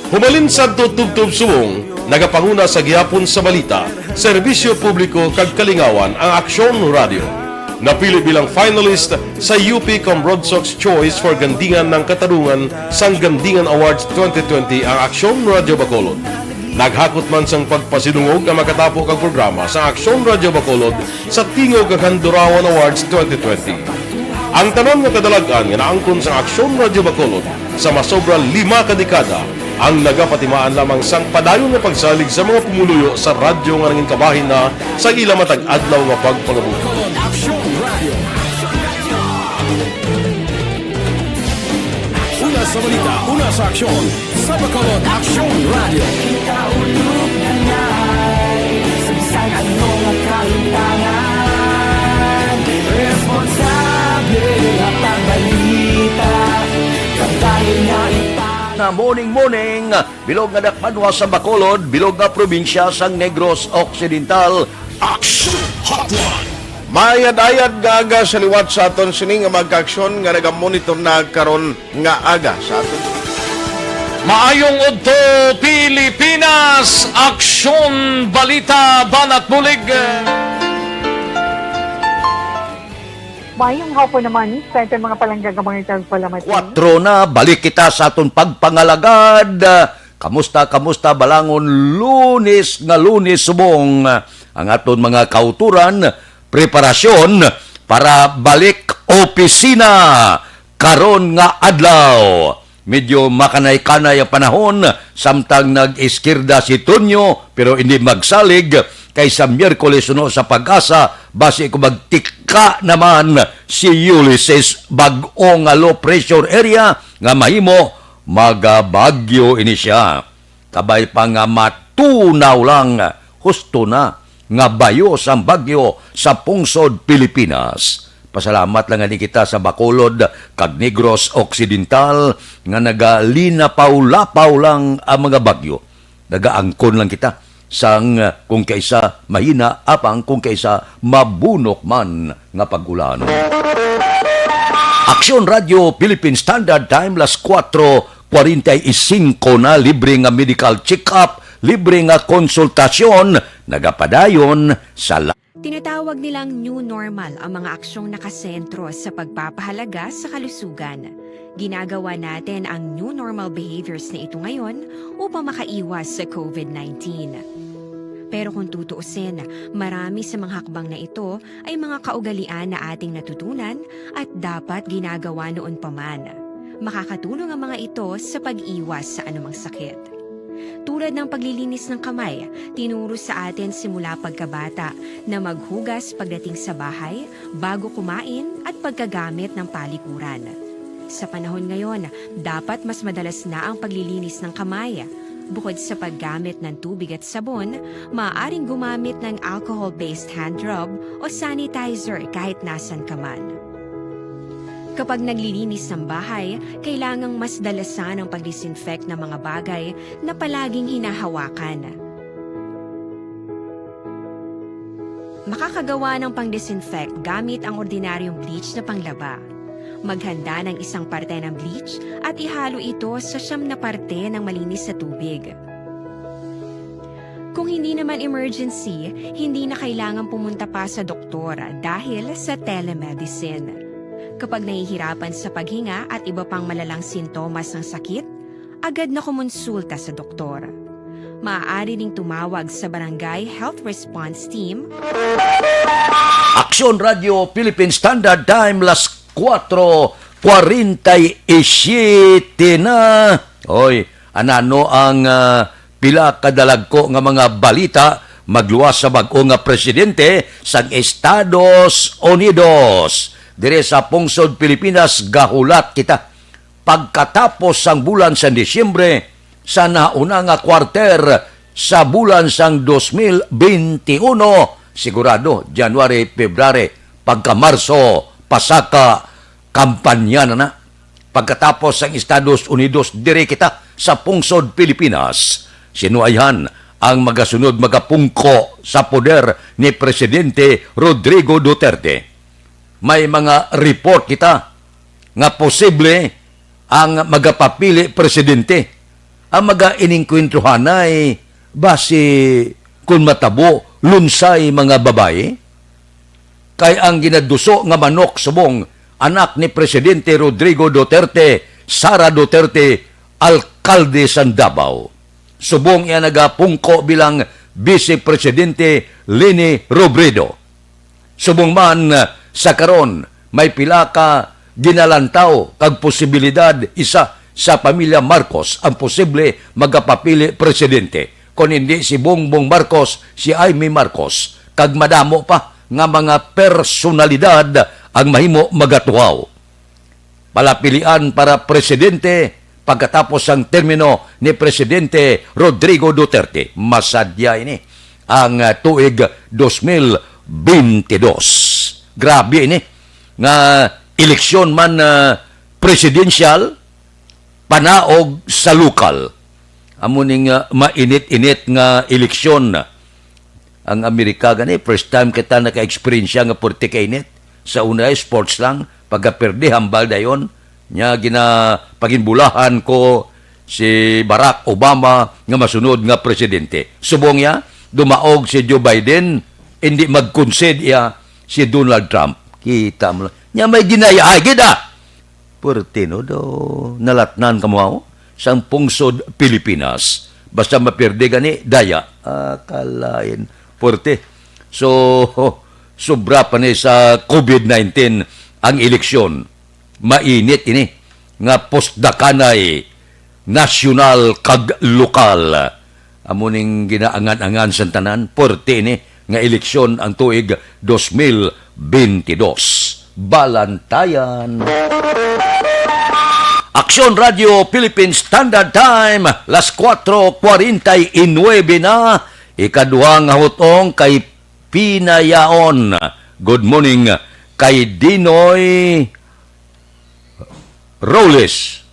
Humalin sadto tubtob subong, nagapanguna sa gihapon sa balita, serbisyo publiko kag kalingawan ang Aksyon Radio. Napili bilang finalist sa U P Cambrodsoc's Choice for Gandingan ng Katarungan sang Gandingan Awards twenty twenty ang Aksyon Radio Bacolod. Naghakot man sang pagpasidungog ang makatapo kag programa sa Aksyon Radio Bacolod sa Tingog kag Handurawan Awards twenty twenty. Ang tanan nga kadalag-an nga naangkon sang Aksyon Radio Bacolod sa masobra lima ka dekada ang nagapatimaan lamang sang padayon nga pagsalig sa mga pumuluyo sa radyo nga nangin kabahin na sa ila matag adlaw nga pagpangabuhi. Aksyon Radio. Una sa balita, una sa aksyon, sa Bacolod Aksyon Radio. Ikaulog na ngay, sa bisan ano nga kalutangan, responsable nga pagbalita, kabahin nga ipa- Na morning, morning, bilog nga dakpanwa sa Bacolod, bilog nga probinsya sang Negros Occidental. Action Hotline. Mayad-ayad nga aga sa liwat sa aton sini nga magkaaksyon nga nagamonitor na karon nga aga sa aton. Maayong udto, Pilipinas! Aksyon, balita, banat, bulig. Mayong hapon naman, sa aton mga palangga nga mga tagpalamati. Kwatro na, balik kita sa aton pagpangalagad. Kamusta, kamusta, balangon, Lunes nga Lunes subong, ah, ang aton mga kauturan, preparasyon para balik opisina. karon nga adlaw. Medyo makanay-kanay ang panahon, samtang nag-iskirda si Tonyo, pero hindi magsalig, kay sa Miyerkules suno sa Pag-asa, basi ko magtika naman si Ulysses, bag-o nga low pressure area nga mahimo magabagyo ini siya. Kabay pa nga matunaw lang, husto na nga bayo sang bagyo sa pungsod Pilipinas. Pasalamat lang gani kita sa Bacolod kag Negros Occidental nga nagalinapaw-lapaw lang ang mga bagyo. Nagaangkon lang kita sang, kung kaisa mahina, apang kung kaisa mabunok man nga pag-ulan. Aksyon Radio Philippine Standard Time, las kuwatro kwarenta y singko na, libre nga medical check-up, libre nga konsultasyon, nagapadayon sa la- Tinatawag nilang new normal ang mga aksyong nakasentro sa pagpapahalaga sa kalusugan. Ginagawa natin ang new normal behaviors na ito ngayon upang makaiwas sa covid nineteen. Pero kung tutuusin, marami sa mga hakbang na ito ay mga kaugalian na ating natutunan at dapat ginagawa noon pa man. Makakatulong ang mga ito sa pag-iwas sa anumang sakit. Tulad ng paglilinis ng kamay, tinuro sa atin simula pagkabata na maghugas pagdating sa bahay, bago kumain, at pagkagamit ng palikuran. Sa panahon ngayon, dapat mas madalas na ang paglilinis ng kamay. Bukod sa paggamit ng tubig at sabon, maaaring gumamit ng alcohol-based hand rub o sanitizer kahit nasan ka man. Kapag naglilinis ng bahay, kailangang mas dalasan ang pag-disinfect ng mga bagay na palaging hinahawakan. Makakagawa ng pang-disinfect gamit ang ordinaryong bleach na panglaba. Maghanda ng isang parte ng bleach at ihalo ito sa siyam na parte ng malinis na tubig. Kung hindi naman emergency, hindi na kailangan pumunta pa sa doktor dahil sa telemedicine. Kapag nahihirapan sa paghinga at iba pang malalang sintomas ng sakit, agad na kumonsulta sa doktor. Maaari ding tumawag sa Barangay Health Response Team. Aksyon Radio Philippine Standard Time, las kuwatro kwarenta y siyete na. Oy, anano ang, ah, pila ka dalagko nga mga balita magluwas sa bag-o nga presidente sang Estados Unidos? Dire sa pungsod Pilipinas, gahulat kita. Pagkatapos sang bulan sang Disyembre sa nauna nga kwarter sa bulan sang dos mil benti uno, sigurado, January, February, pagka Marso, pasaka, kampanya na na. Pagkatapos sang Estados Unidos, diri kita sa pungsod Pilipinas. Sinuayhan ang magasunod magapungko sa poder ni Presidente Rodrigo Duterte. May mga report kita nga posible ang magapapili presidente. Ang mag-inengkwentruhanay basi, kun matabo, lunsay mga babayi. Kay ang ginaduso nga manok subong anak ni Presidente Rodrigo Duterte, Sara Duterte, alkalde sang Davao. Subong iya nagapungko bilang Vice Presidente, Leni Robredo. Subong man, sa karon, may pila ka ginalantaw kag posibilidad. Isa sa pamilya Marcos ang posible magapapili presidente, kon hindi si Bongbong Marcos, si Imee Marcos, kag madamo pa nga mga personalidad ang mahimo magatuhaw. Palapilian para presidente pagkatapos sang termino ni Presidente Rodrigo Duterte. Masadya ini ang, ah, tuig dos mil benti dos. Grabe ini nga eleksyon man, ah, presidential, panaog sa lokal. Amo ning, ah, mainit-init nga eleksyon. Ang Amerika gani, first time kita naka-eksperyensya nga puwerte ka init. Sa una, sports lang, pagkaperde, hambal dayon. Nya, gina-, paginbulahan ko si Barack Obama nga masunod nga presidente. Subong niya, dumaog si Joe Biden, hindi mag-concede iya si Donald Trump. Kita mo lang. Nya, may ginayahay gid, ah! Puwerte, no? Do, nalatnan ka mo, ah, sang pungsod Pilipinas. Basta maperde gani, daya. Ah, kalain. Puwerte. So, sobra pa ni sa covid nineteen ang eleksyon. Mainit ini nga pusdakanay, nasyonal kag lokal. Amo ning ginaangan-angan sang tanan, puwerte ini nga eleksyon ang tuig dos mil bentidós. Balantayan. Aksyon Radio Philippine Standard Time, las kuwatro kwarenta y nuebe na. Ikaduha nga hutong kay Pinayaon. Good morning kay Dinoy Roles.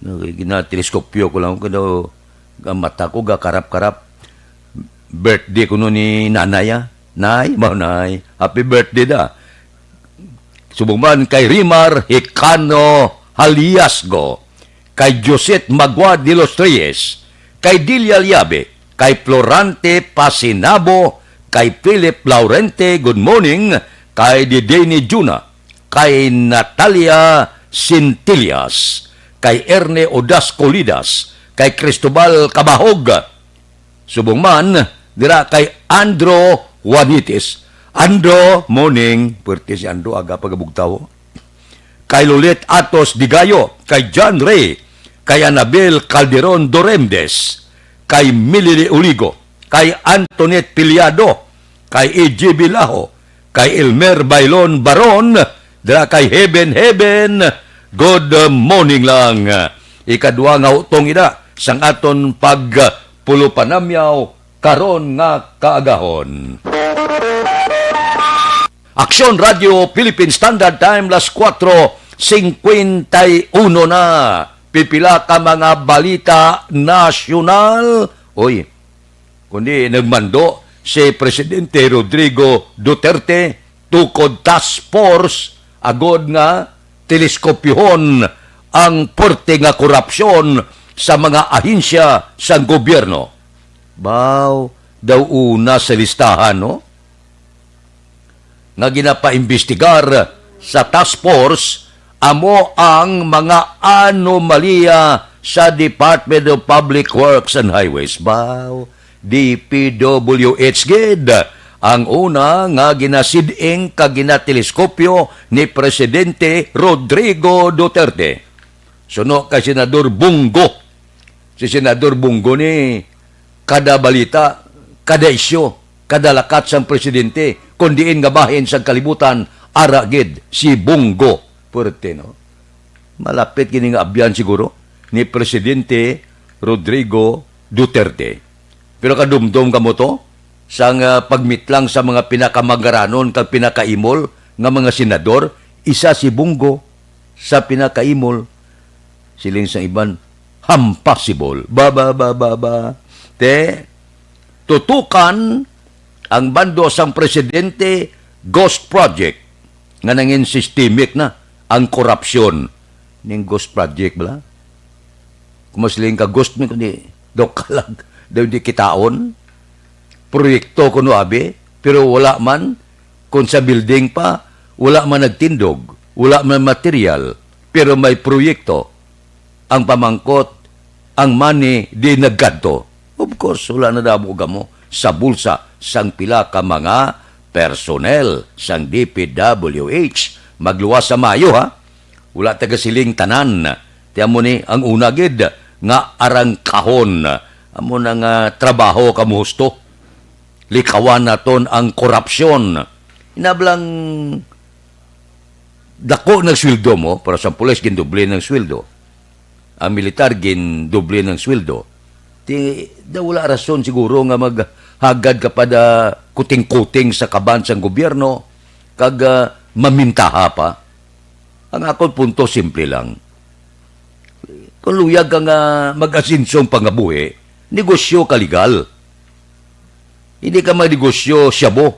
Ginatileskopyo ko lang, kaya ang mata ko gakarap-karap. Birthday ko no ni nanay, ah. Nay, mao nay. Happy birthday da. Subong man kay Rimar Hicano Haliasgo, kay Josette Magua de los Reyes, kay Delia Liabe, kay Florante Pasinabo, kay Philip Laurente, good morning, kay Dideni Juna, kay Natalia Sintillas, kay Erne Odas Colidas, kay Cristobal Cabahog, subong man dira kay Andro Juanitis. Andro, morning. Puwerte si Andro, aga pagabugtaw. Kay Lolit Atos Digayo, kay John Ray, kay Anabel Calderon Doremdes, kay Milili Uligo, kay Antoinette Piliado, kay E J Bilaho, kay Elmer Bailon Baron, dira kay Heaven Heaven. Good morning lang. Ikaduha nga utong ina sang aton pagpulopanamyaw karon nga kaagahon. Aksyon Radio Philippine Standard Time, las kuwatro singkwenta y uno na. Pipila ka mga balita nasyonal. Oy, kundi nagmando si Presidente Rodrigo Duterte tukod task force agod nga teleskopyohon ang puwerte nga korupsyon sa mga ahensya sang gobyerno. Baw, daw una sa listahan, no? Nga ginapaimbestigar sa task force amo ang mga anomalya sa Department of Public Works and Highways. Baw, D P W H gid ang una nga ginasid-ing kag ginateleskopyo ni Presidente Rodrigo Duterte. Suno kay Senador Bong Go. Si Senador Bong Go ni kada balita, kada isyu, kada lakat sang presidente, kon diin nga bahin sang kalibutan, ara gid si Bong Go. Puwerte, no? Malapit gini nga abyan siguro ni Presidente Rodrigo Duterte. Pero kadumdom kamo to, sang, ah, pagmitlang sa mga pinakamangaranon kag pinakaimol nga mga senador, isa si Bong Go sa pinakaimol. Siling sang iban, hampas si Bol. Ba, ba, ba, ba, ba. Te, tutukan ang bando sang presidente, ghost project, nga nangin systemic na ang korupsyon. Ning ghost project bala? Kung masiling ka, ghost man, kundi daw kalag, daw di kitaon. Proyekto kuno abi, pero wala man. Kung sa building pa, wala man nagtindog, wala man material, pero may proyekto. Ang pamangkot, ang money di nagkadto. Of course, wala na damo gamo sa bulsa sang pila ka mga personnel sang D P W H. Magluwas sa maayo, ha? Wala ta gasiling tanan. Ti amo ni ang una gid nga arangkahon. Amo na nga trabaho kamo husto. Likawan naton ang korupsyon. Inablang dako ng sweldo mo, para sa pulis, gindoble ng sweldo. Ang militar, gindoble ng sweldo. Ti, da wala rason siguro nga maghagad ka pa da kuting-kuting sa kaban sang gobyerno, kag, ah, mamintaha pa. Ang akon punto, simple lang. Kung luyag ka nga mag-asenso ang pangabuhi, negosyo ka legal. Hindi ka magnegosyo shabu.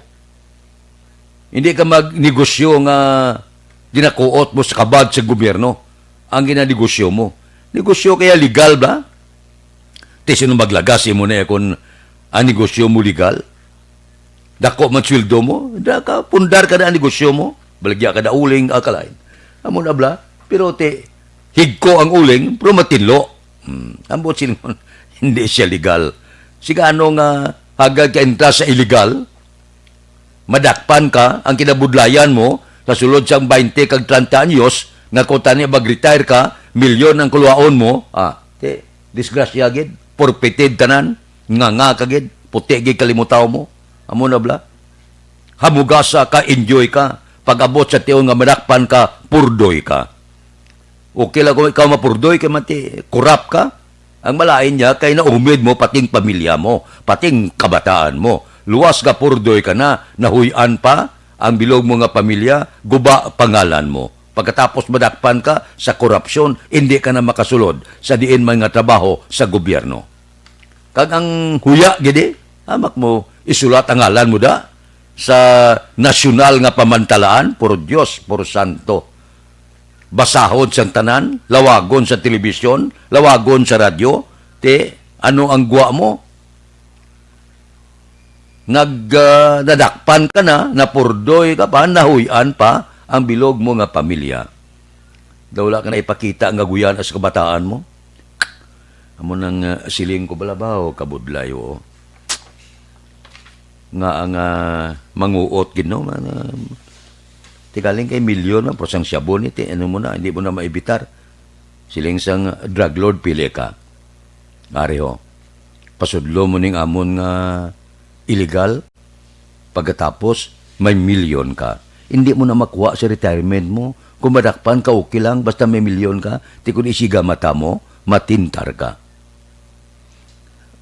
Hindi ka magnegosyo nga ginakuot mo sa kabad sa gobyerno ang ginanegosyo mo. Negosyo kaya legal ba? Ti sino maglagas imo na kung ang negosyo mo legal? Dako man sweldo mo, da ka pundar ka na ang negosyo mo, baligya ka na uling, akalain. Amo na bla, pero ti, higko ang uling, pero matinlo. Hmm, ambot sila, hindi siya legal. Sigano nga hagad ka entra sa illegal, madakpan ka, ang kinabudlayan mo, Sa sulod sang twenty kag treinta anyos, nga kung tani mag-retire ka, milyon ang kuluhaon mo, ah, ti, disgrasya gid, forfeited tanan, nganga ka gid, puti gid kalimutaw mo. Amo na bala. Hamugasa ka, enjoy ka. Pag-abot sa tion nga madakpan ka, purdoy ka. Okay lang kung ikaw mapurdoy kay mati, kurap ka. Ang malain niya kay naumid mo pating pamilya mo, pating kabataan mo. Luwas ka purdoy ka na, nahuy-an pa ang bilog mo nga pamilya, guba pangalan mo. Pagkatapos madakpan ka sa korupsyon, indi ka na makasulod sa diin man nga trabaho sa gobyerno. Kag ang huya gidi, hamak mo isulat ang ngalan mo da sa nasyonal nga pamantalaan, puro Dios, puro santo. Basahon sang tanan, lawagon sa telebisyon, lawagon sa radyo, ti ano ang gwa mo? Nag, ah, nadakpan ka na, napurdoy ka pa, nahuy-an pa ang bilog mo nga pamilya. Daw wala ka na ipakita nga guyana sa kabataan mo. Amo nang, ah, siling ko bala ba, o kabudlay, oo. Nga ang, ah, manguot gid, no? Mga, ti galing kay milyon man, pero sang shabu ni, ti, ano mo na, hindi mo na maibitar. Siling sang drug lord, pili ka. Ari ho, pasudlo mo ning amon nga illegal, pagkatapos may milyon ka. Hindi mo na makuha sa retirement mo. Kung madakpan ka, okay lang, basta may milyon ka. Ti kung isiga mata mo, matintar ka.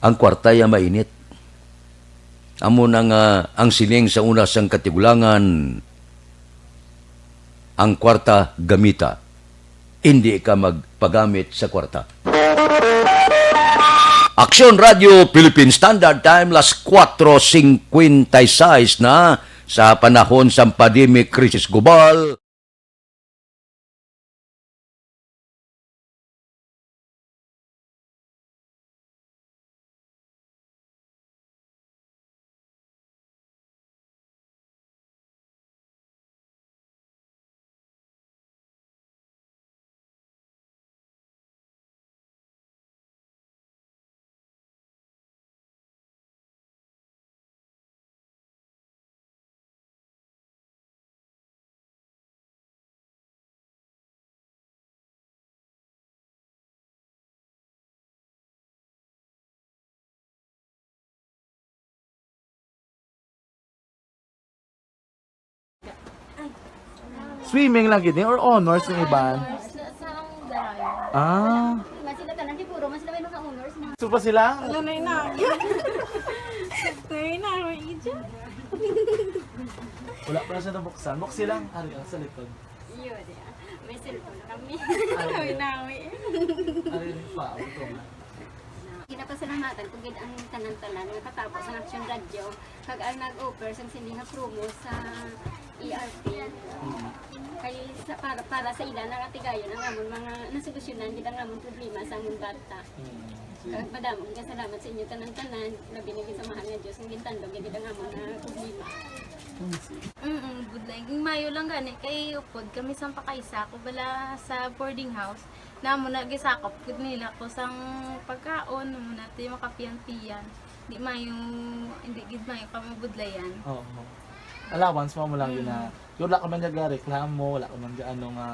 Ang kwarta ya mainit. Amo na nga ang siling sa una sang katigulangan, ang kwarta gamita. Indi ka magpagamit sa kwarta. Aksyon Radio Philippine Standard Time, las kuwatro singkwenta y seis na sa panahon sang pandemic crisis global. Swimming lang gid ni or honors yung iban? Honors na sa ang Daray. Ah. Mas sila tanan, siguro, mas sila may mga honors na. Gusto pa sila? Wala na yun na. Wala na yun na, may ija. Wala pa na siya nabuksan. Buksi lang. Ari, ang sa likod. Iyo, di ah. May cellphone kami. Ay. Nawi-nawi. Ari, pa, ito nga. Ginapasalamatan ko gid ang tanan-tanan nga katapos ang Action Radio kag ang nag-offer sang sini nga promo sa E R P. Mm. Kay sa, para, para sa ila na katigayon ang amon mga nasolusyonan gid ang amon problema sa amon bata. Mm. Kag madamo nga salamat sa inyo tanan-tanan, labi na gid sa mahal nga Dios nga gintandog gid ang amon nga problema. Mm, budlay. Ging mayo lang gani kay upod kami sang pakaisa ko bala sa boarding house. Namo na gisakop gid nila ko sang pagkaon, namo na ti makapiyan-piyan. Di mayo, hindi gid mayo ka mabudlayan. Oo. Allowance mo, mo lang yun na, Mm. yun, wala ka man nagareklamo, wala ka man ga-, ano nga,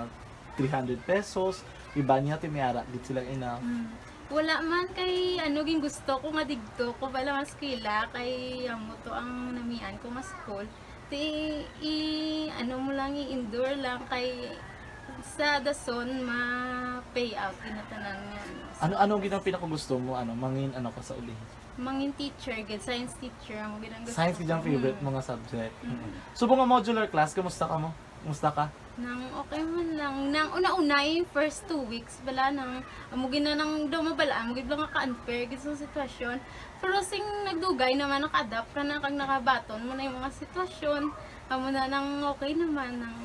three hundred pesos, iba niya, ti may ara gid sila ina. Mm. Wala man kay, ano, ging gusto ko nga digto ko bala nga eskwela, kay amo to ang namian ko nga school. Ti, i-, ano mo lang, i-endure lang kay sa dason ma-pay out gid na tanan nga, ano. Ano, ano gid ang pinakagusto mo, ano, mangin, ano ka sa uli? Mangin teacher gid, science teacher, amo gid ang gusto Science gid ang ko. Favorite Mm. mo nga subject. Mm. Mm. Subong nga modular class, kumusta ka mo? Kumusta ka? Nang okay man lang. Nang una-una, eh, first two weeks bala, nang amo gid na nang daw mabal-an, amo gid lang nga ka-unfair gid sa sitwasyon. Pero sing nagdugay naman, naka-adapt ka na kag nakabaton mo na yung mga sitwasyon. Amo na nang okay naman, nang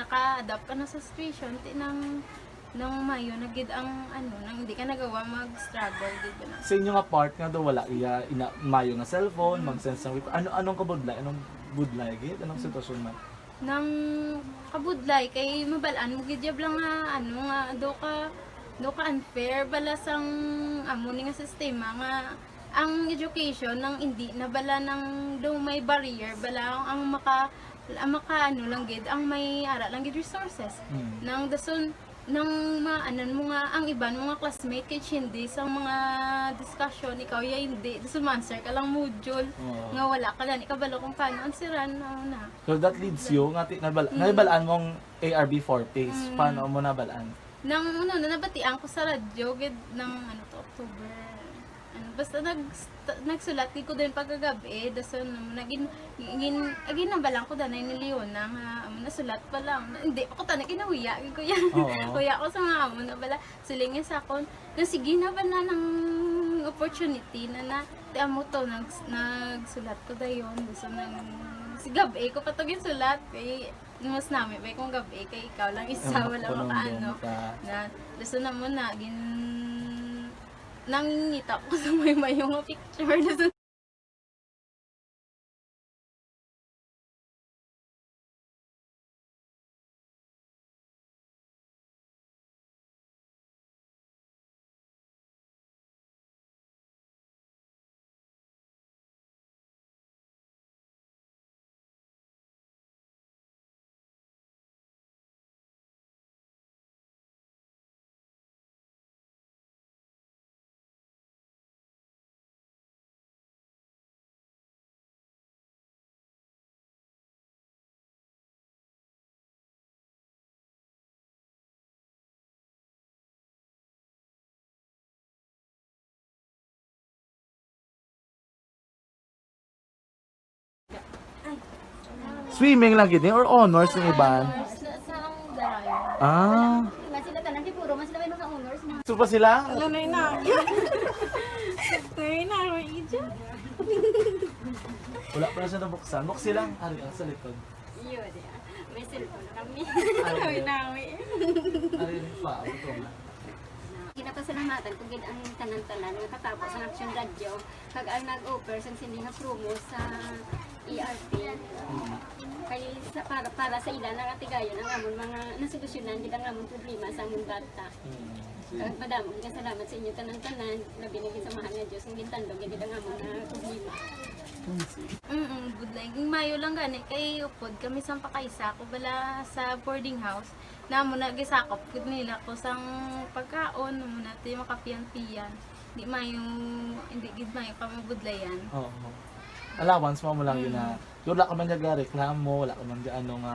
naka-adapt ka na sa situation, ti nang, nang mayo na gid ang, ano, nang hindi ka nagawa mag-struggle gid na. Sa inyo nga part nga daw wala iya ina-, mayo nga cellphone, Mm. mag-send sang report. Ano, anong kabudlay? Anong budlay gid? Anong Mm. sitwasyon man? Nang kabudlay kay mabal-an mo gid yab lang nga, ano, nga daw ka, daw ka unfair bala sang amo ni nga sistema nga ang education nang indi na bala nang daw may barrier bala ang maka, Ang maka-, ano lang gid, ang may ara lang gid resources. Mm. Nang dason, nang maanan mo nga ang iban mo nga classmate kay hindi sa mga discussion, ikaw ya hindi. Dason ma-answer ka lang module Oo. nga wala ka gani kabalo kung paano answeran, ano na. So that leads you nga ti-, nabal-, Mm. nabalaan mo ang A R B four phase. Mm. Paano mo nabalaan? Nang, ano, na nabatian ko sa radyo, gid, nang, ano to, October, ano, basta nag-, st-, nagsulat gid ko din pagkagabi, dason, ano, nagin-, gin-, agin nabalaan ko danay ni Leona nga, amo, nasulat pa lang. Hindi pa ko tani kinahuya, gid ko yan. Oo. Huya ko sa mga amo na bala. Siling niya sa akon, nga sige na ba na nang opportunity na, na, ti amo to, nag-, nagsulat ko dayon. Dason nang, si gabi ko pa to ginsulat, kay mas nami ba kung gabi kay ikaw lang isa, Ang wala pakunong makaano. Ka. Na, dason na mo na, gin-, nangingita ko sa may mayo nga picture. Dason Swimming lang gid ni or honors ang iban? Honors na sa ang Darayo. Ah. Nga sila tanan, di puro man sila may mga honors, mga So pa sila? Wala na yun na. Wala na yun na, may ija. Wala pa na siya nabuksan. Buksi lang. Ari, ah, sa likod. Iyo, di, ah. May cellphone kami. Ay, Nawi-nawi. Ari, pa, ito nga. Ginapasalamatan ko gid ang tanan-tanan nga katapo sa Action Radio, kag ang nag-offer sang sini nga promo sa A R P. Mm. Kay sa, para, para sa ila na nga tigayon ang amon mga nasolusyonan gid ang amon problema sa amon bata. Mm. Kag madamo nga salamat sa inyo tanan-tanan, labi na gid sa Mahal nga Dios nga gintandog gid ang amon nga problema. Mm, budlay. Ging mayo lang gani kay upod kami sang pakaisa ko bala sa boarding house. Namo na gisakop gid nila ko sang pagkaon, mo na ti makapiyan-piyan. Di mayo, hindi gid mayo ka mabudlayan. Oo. Allowance mo, mo lang yun na. Mm. Wala ka man niya reklamo, wala ka man niya ano nga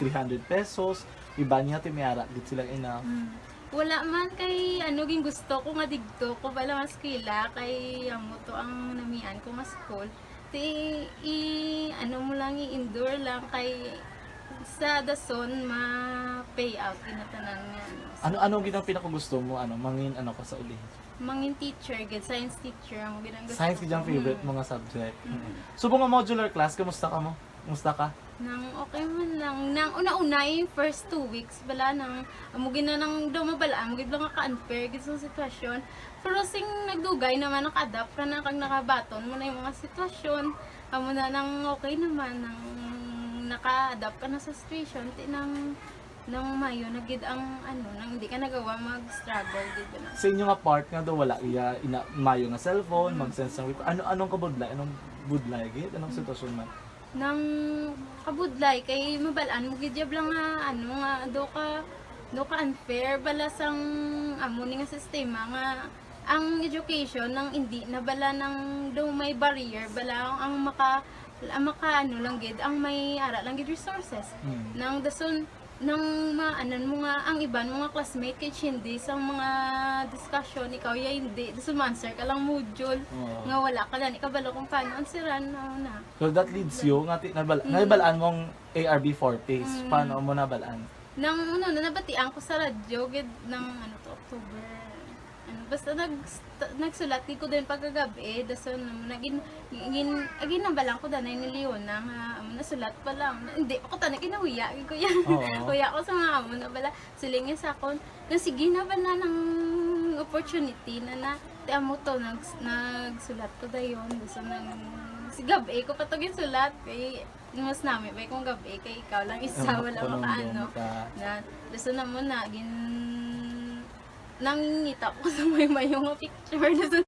three hundred pesos, iba niya ti may ara gid sila enough. Mm. Wala man kay ano, gin gusto ko nga digto ko bala nga eskwela kay amo to ang namian ko nga school. Ti, i-, ano mo lang, i-endure lang kay sa dason ma-pay out gid na tanan nga ano. Ano, ano gid ang pinakagusto mo, ano, mangin ano ka sa uli? Mangin teacher gid, science teacher ang gid ang gusto Science gid ang ko. Favorite Mm. mo nga subject. Mm. Subong nga modular class, kamusta ka mo? Kamusta ka? Nang okay man lang. Nang una-una, yung first two weeks, bala nang, amo gid na nang daw mabalaan, amo gid lang ka-unfair gid sa sitwasyon. Pero sing nagdugay naman, naka-adapt ka na, kag nakabaton mo na yung mga sitwasyon. Amo na nang okay naman, nang naka-adapt ka na sa situation, ti nang, nang mayo na gid ang, ano, nang hindi ka nagawa mag-struggle gid na. Sa inyo nga part nga daw wala iya ina-, mayo nga cellphone, Mm. mag-send sang report, ano, anong kabudlay? Anong budlay gid? Anong Mm. sitwasyon man? Nang kabudlay kay mabal-an mo gid jab lang nga, ano, nga do ka, do ka unfair bala sang amo ni nga sistema nga ang education nang indi na bala nang do may barrier bala ang maka, ang maka, ano lang gid, ang may ara lang gid resources. Mm. Nang dason, nang maanan mo nga ang iban mo nga classmate kay hindi sa mga discussion, ikaw ya hindi. Dason ma-answer ka lang module Oo. nga wala ka gani kabalo kung paano answeran, ano na. So that leads you nga ti-, nabal-, Mm. nabalaan mo ang A R B four phase. Mm. Paano mo nabalaan? Nang, ano, na nabatian ko sa radyo, gid, nang, ano to, October. Ano, basta nag-, st-, nagsulat gid ko din pagkagabi, dason, ano, nagin-, gin-, agin nabalaan ko danay ni Leona nga, ano, nasulat pa lang. Hindi pa ko tani kinahuya, gid ko yan. Oo. Huya ko sa mga amo na bala. Siling niya sa akon, nga sige na ba na nang opportunity na na, ti amo to, nag-, nagsulat ko dayon. Dason nang, si gabi ko pa to ginsulat, kay mas nami ba kung gabi, kay ikaw lang isa, Ang wala pakunong makaano. Ka. Na, dason na mo na, gin-, nangingita ko sa may mayo nga picture. Dason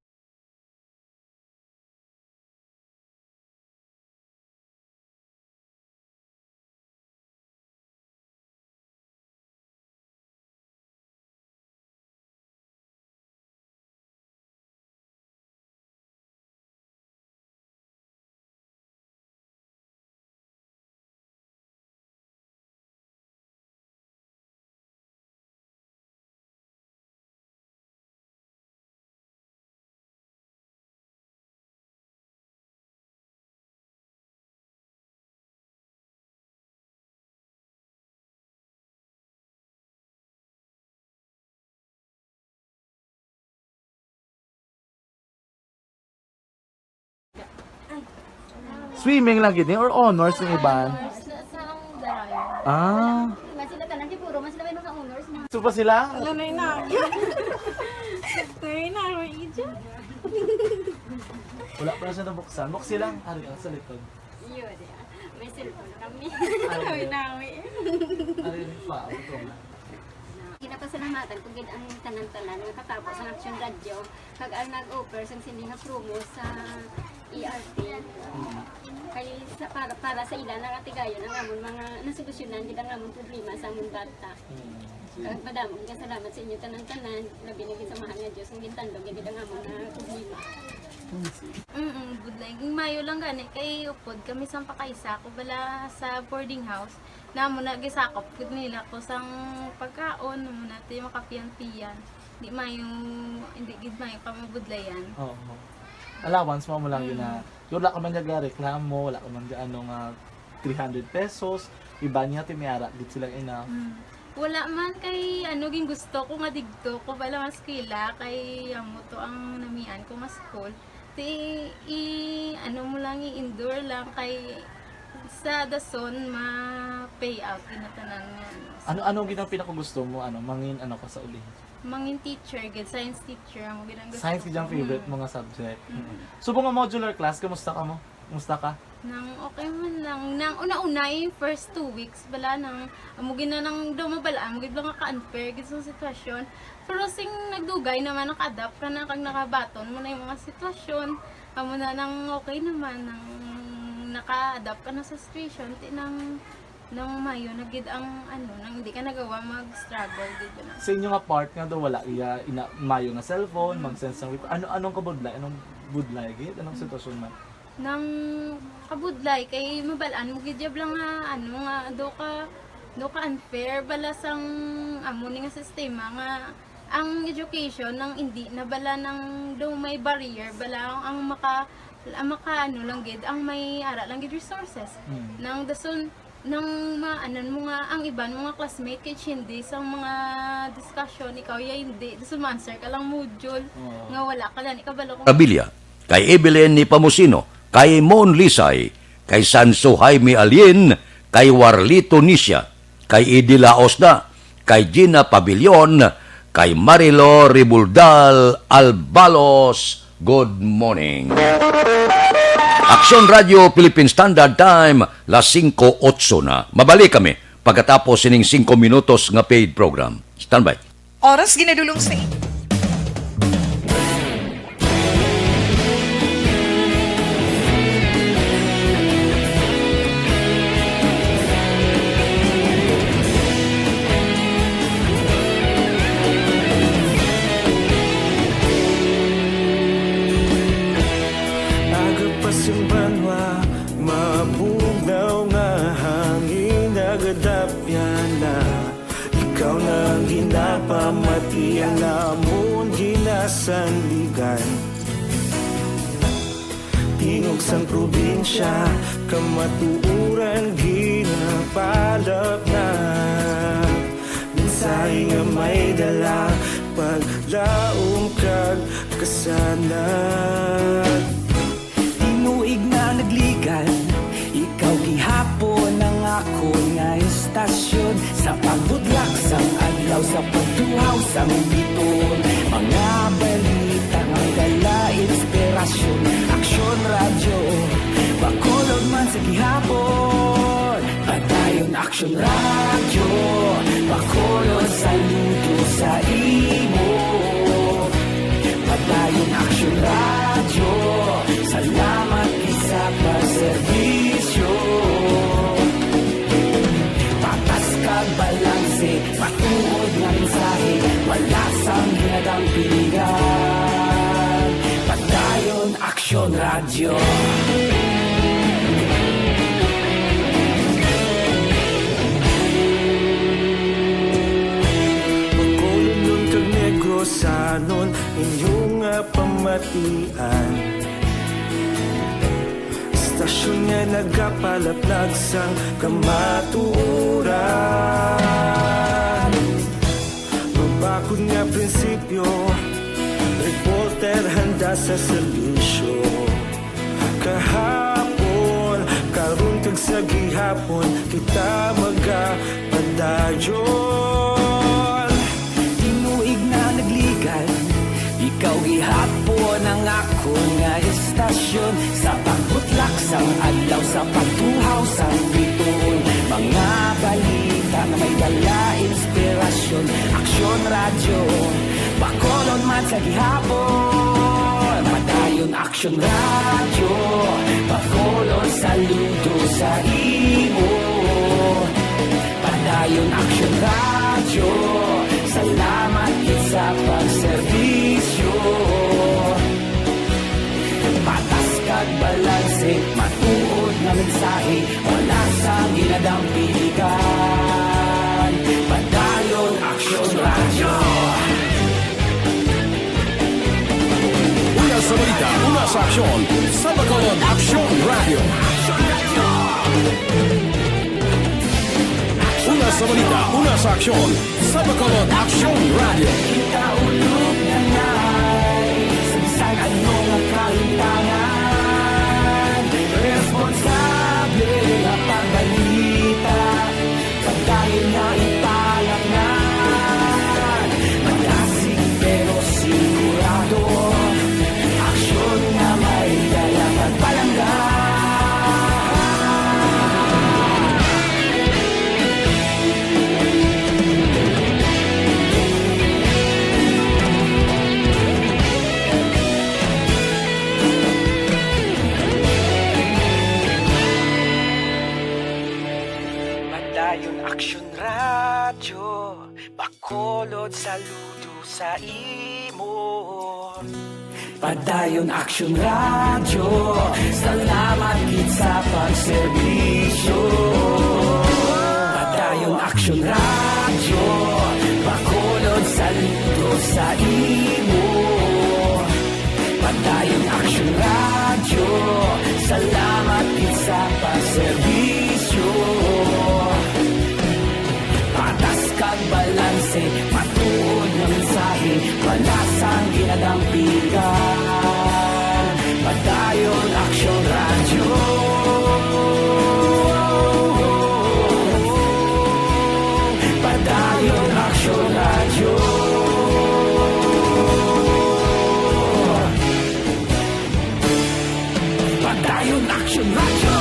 Swimming lang gid ni or honors ni iban? Honors na sa ang Darayo. Ah. Mas sila tanan, di puro, mas sila may mga honors, mga Gusto pa sila? Wala na yun na. Tayo na, may ija. Wala pa siya nabuksan. Buksi lang. Ari, ang sa likod. Yun, yeah. May cellphone kami. Ari, Nawi, nawi. Ari, pa, ito nga. Ginapasalamatan ko gid ang tanan-tanan nga katapos ang Action Radio, kag ang nag-offer sang sini nga promo sa E R P. Mm. Kay sa, para, para sa ila na nga tigayon ang amon mga nasolusyonan gid ang amon problema sa amon bata. Mm. Kag madamo nga salamat sa inyo tanan-tanan, labi na gid sa mahal nga Dios nga gintandog gid ang amon nga problema. Mm, budlay. Ging mayo lang gani kay upod kami sang pakaisa ko bala sa boarding house. Namo na gisakop gid nila ko sang pagkaon, mo na ti makapiyan-piyan. Di mayo, hindi gid mayo ka mabudlayan. Oo. Allowance mo, mo lang yun na, Mm. yun, wala ka man nagareklamo, wala ka man ga-, ano nga, three hundred pesos, iba niya, ti may ara gid sila ina. Mm. Wala man kay, ano, ging gusto ko nga digto ko bala mas eskwela kay amo to ang namian ko nga school. Ti, i-, ano mo lang, i-endure lang kay sa dason ma-pay out gid na tanan nga, ano. Ano, ano gid ang pinakagusto mo, ano, mangin, ano ka sa uli? Mangin teacher gid, science teacher, amo gid ang gusto Science gid ang ko. Favorite Mm. mo nga subject. Mm. Subong nga modular class, kamusta ka mo? Kamusta ka? Nang okay man lang. Nang una-una, yung first two weeks, bala nang, amo gid na nang daw mabal-an, amo gid lang ka-unfair gid sa sitwasyon. Pero sing nagdugay naman, naka-adapt ka na, kag nakabaton mo na yung mga sitwasyon. Amo na nang okay naman, nang naka-adapt ka na sa situation, ti nang, nang mayo na gid ang, ano, nang hindi ka nagawa mag-struggle gid na. Sa inyo nga part nga daw wala iya ina, mayo nga cellphone, Mm. mag-send sang report. Ano, anong kabudlay? Anong budlay gid? Anong Mm. sitwasyon man? Nang kabudlay kay mabal-an mo gid jab lang nga, ano, nga do ka, do ka unfair bala sang amo ni nga sistema nga ang education nang indi na bala nang do may barrier bala ang, ang maka, ang maka, ano lang gid, ang may ara lang gid resources. Mm. Nang dason, nang maanan mo nga ang iban mo nga classmate kay hindi sang mga discussion, ikaw ya hindi. Dason ma-answer ka lang module Oo. nga wala ka gani kabalo kung Abilia, kay Evelyn Nepomuceno, kay Mon Lisay, kay Sanso Jaime Alien, kay Warlito Nisia, kay Eddie Laosda, kay Gina Pavilion, kay Marilo Ribuldan Albalos. Good morning. Aksyon Radio Philippine Standard Time, las singko otso na. Mabalik kami pagkatapos sining singko minutos nga paid program. Standby. Oras ginadulong sa inyo. Aga pa sing banwa, mabugnaw nga hangin nagadapyan na. Ikaw na ang ginapamati, ang amon ginasandigan. Tingog sang probinsya, kamatuoran ginapalapnag. Mensahe nga may dala, paglaom kag kasanag. Tinuig na nagligan, ikaw gihapon ang akon nga istasyon. Sa pagbudlak sang adlaw, sa pagtuhaw sang biton, mga balita nga dala inspirasyon. Aksyon Radyo, Bacolod man sa gihapon. Padayon Aksyon Radyo, Bacolod, saludo sa imo. Padayon Aksyon Radyo, salamat gid sa pagserbisyo. Patas kag balanse, matuod nga mensahe, wala sang ginadampingan. Padayon Aksyon Radyo. Bacolodnon kag Negrosanon, inyo nga pamatian. Istasyon nga nagapalapnag sang kamatuoran. Mabakod nga prinsipyo, reporter handa sa serbisyo. Kahapon Sa gihapon kita magapadayon. Tinuig na nagligan, ikaw gihapon ang akon nga estasyon. Sa pagbutlak sang adlaw, sa pagtuhaw sang bituon, mga balita nga may dala inspirasyon. Aksyon Radyo, Bacolod man sa gihapon. Padayon Aksyon Radyo, Bacolod, saludo sa imo. Padayon Aksyon Radyo, salamat gid sa pagserbisyo. Patas kag balanse, matuod nga mensahe, wala sang ginadampigan. Padayon Aksyon Radyo. Una sa balita, una sa aksyon, sa Bacolod Aksyon Radyo. Una sa balita, una sa aksyon, sa Bacolod Aksyon Radyo. Kita ulog na ngay, sa bisan ano nga kahintangan, responsable nga pagbalita. Padayon nga ipalangga, malasig pero sigurado. Aksyon nga may dala pagpalangga. Padayon Aksyon Radyo, Bacolod, saludo sa imo. Padayon Aksyon Radyo, salamat gid sa pagserbisyo. Padayon Aksyon Radyo, Bacolod, saludo sa imo. Padayon Aksyon Radyo, salamat gid sa pagserbisyo. Patas kag balanse, matuod nga mensahe, wala sang ginadampigan. Padayon Aksyon Radyo. Padayon Aksyon Radyo. Padayon Aksyon Radyo.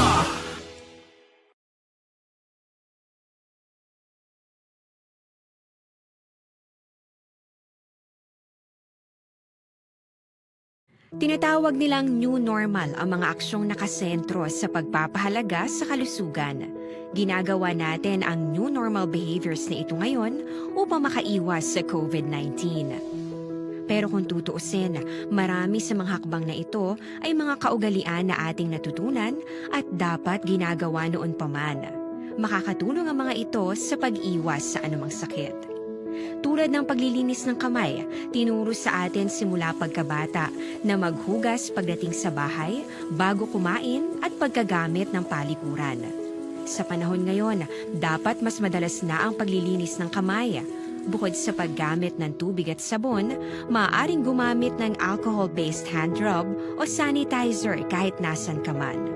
Tinatawag nilang new normal ang mga aksyong nakasentro sa pagpapahalaga sa kalusugan. Ginagawa natin ang new normal behaviors na ito ngayon upang makaiwas sa covid nineteen. Pero kung tutuusin, marami sa mga hakbang na ito ay mga kaugalian na ating natutunan at dapat ginagawa noon pa man. Makakatulong ang mga ito sa pag-iwas sa anumang sakit. Tulad ng paglilinis ng kamay, tinuro sa atin simula pagkabata na maghugas pagdating sa bahay, bago kumain, at pagkagamit ng palikuran. Sa panahon ngayon, dapat mas madalas na ang paglilinis ng kamay. Bukod sa paggamit ng tubig at sabon, maaaring gumamit ng alcohol-based hand rub o sanitizer kahit nasan ka man.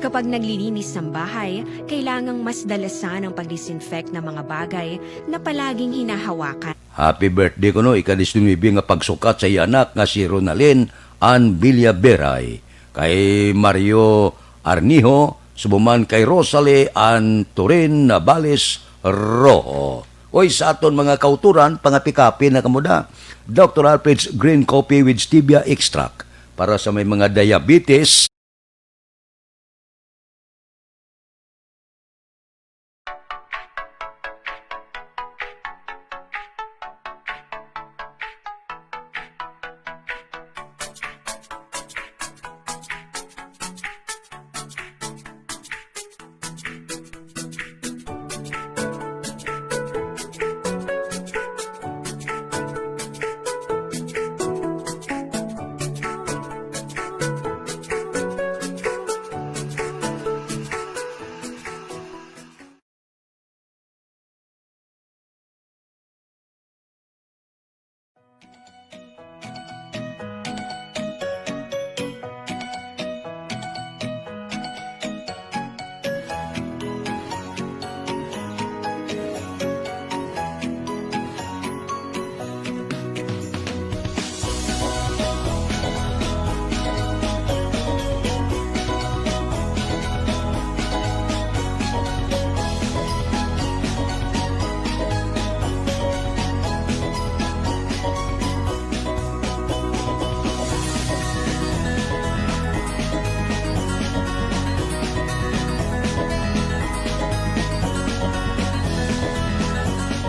Kapag naglilinis ng bahay, kailangang mas dalasan ang pag-disinfect ng mga bagay na palaging hinahawakan. Happy birthday kuno, ika-diecinuebe nga pagsukat sa iya anak nga si Ronalyn Ann Villaveray, kay Mario Arnijo, subo man kay Rosalie Ann Turin Navales Rojo. Oy, sa aton mga kauturan, pangapi-kapi na kamo da. Doctor Alfred's Green Coffee with Stevia Extract para sa may mga diabetes.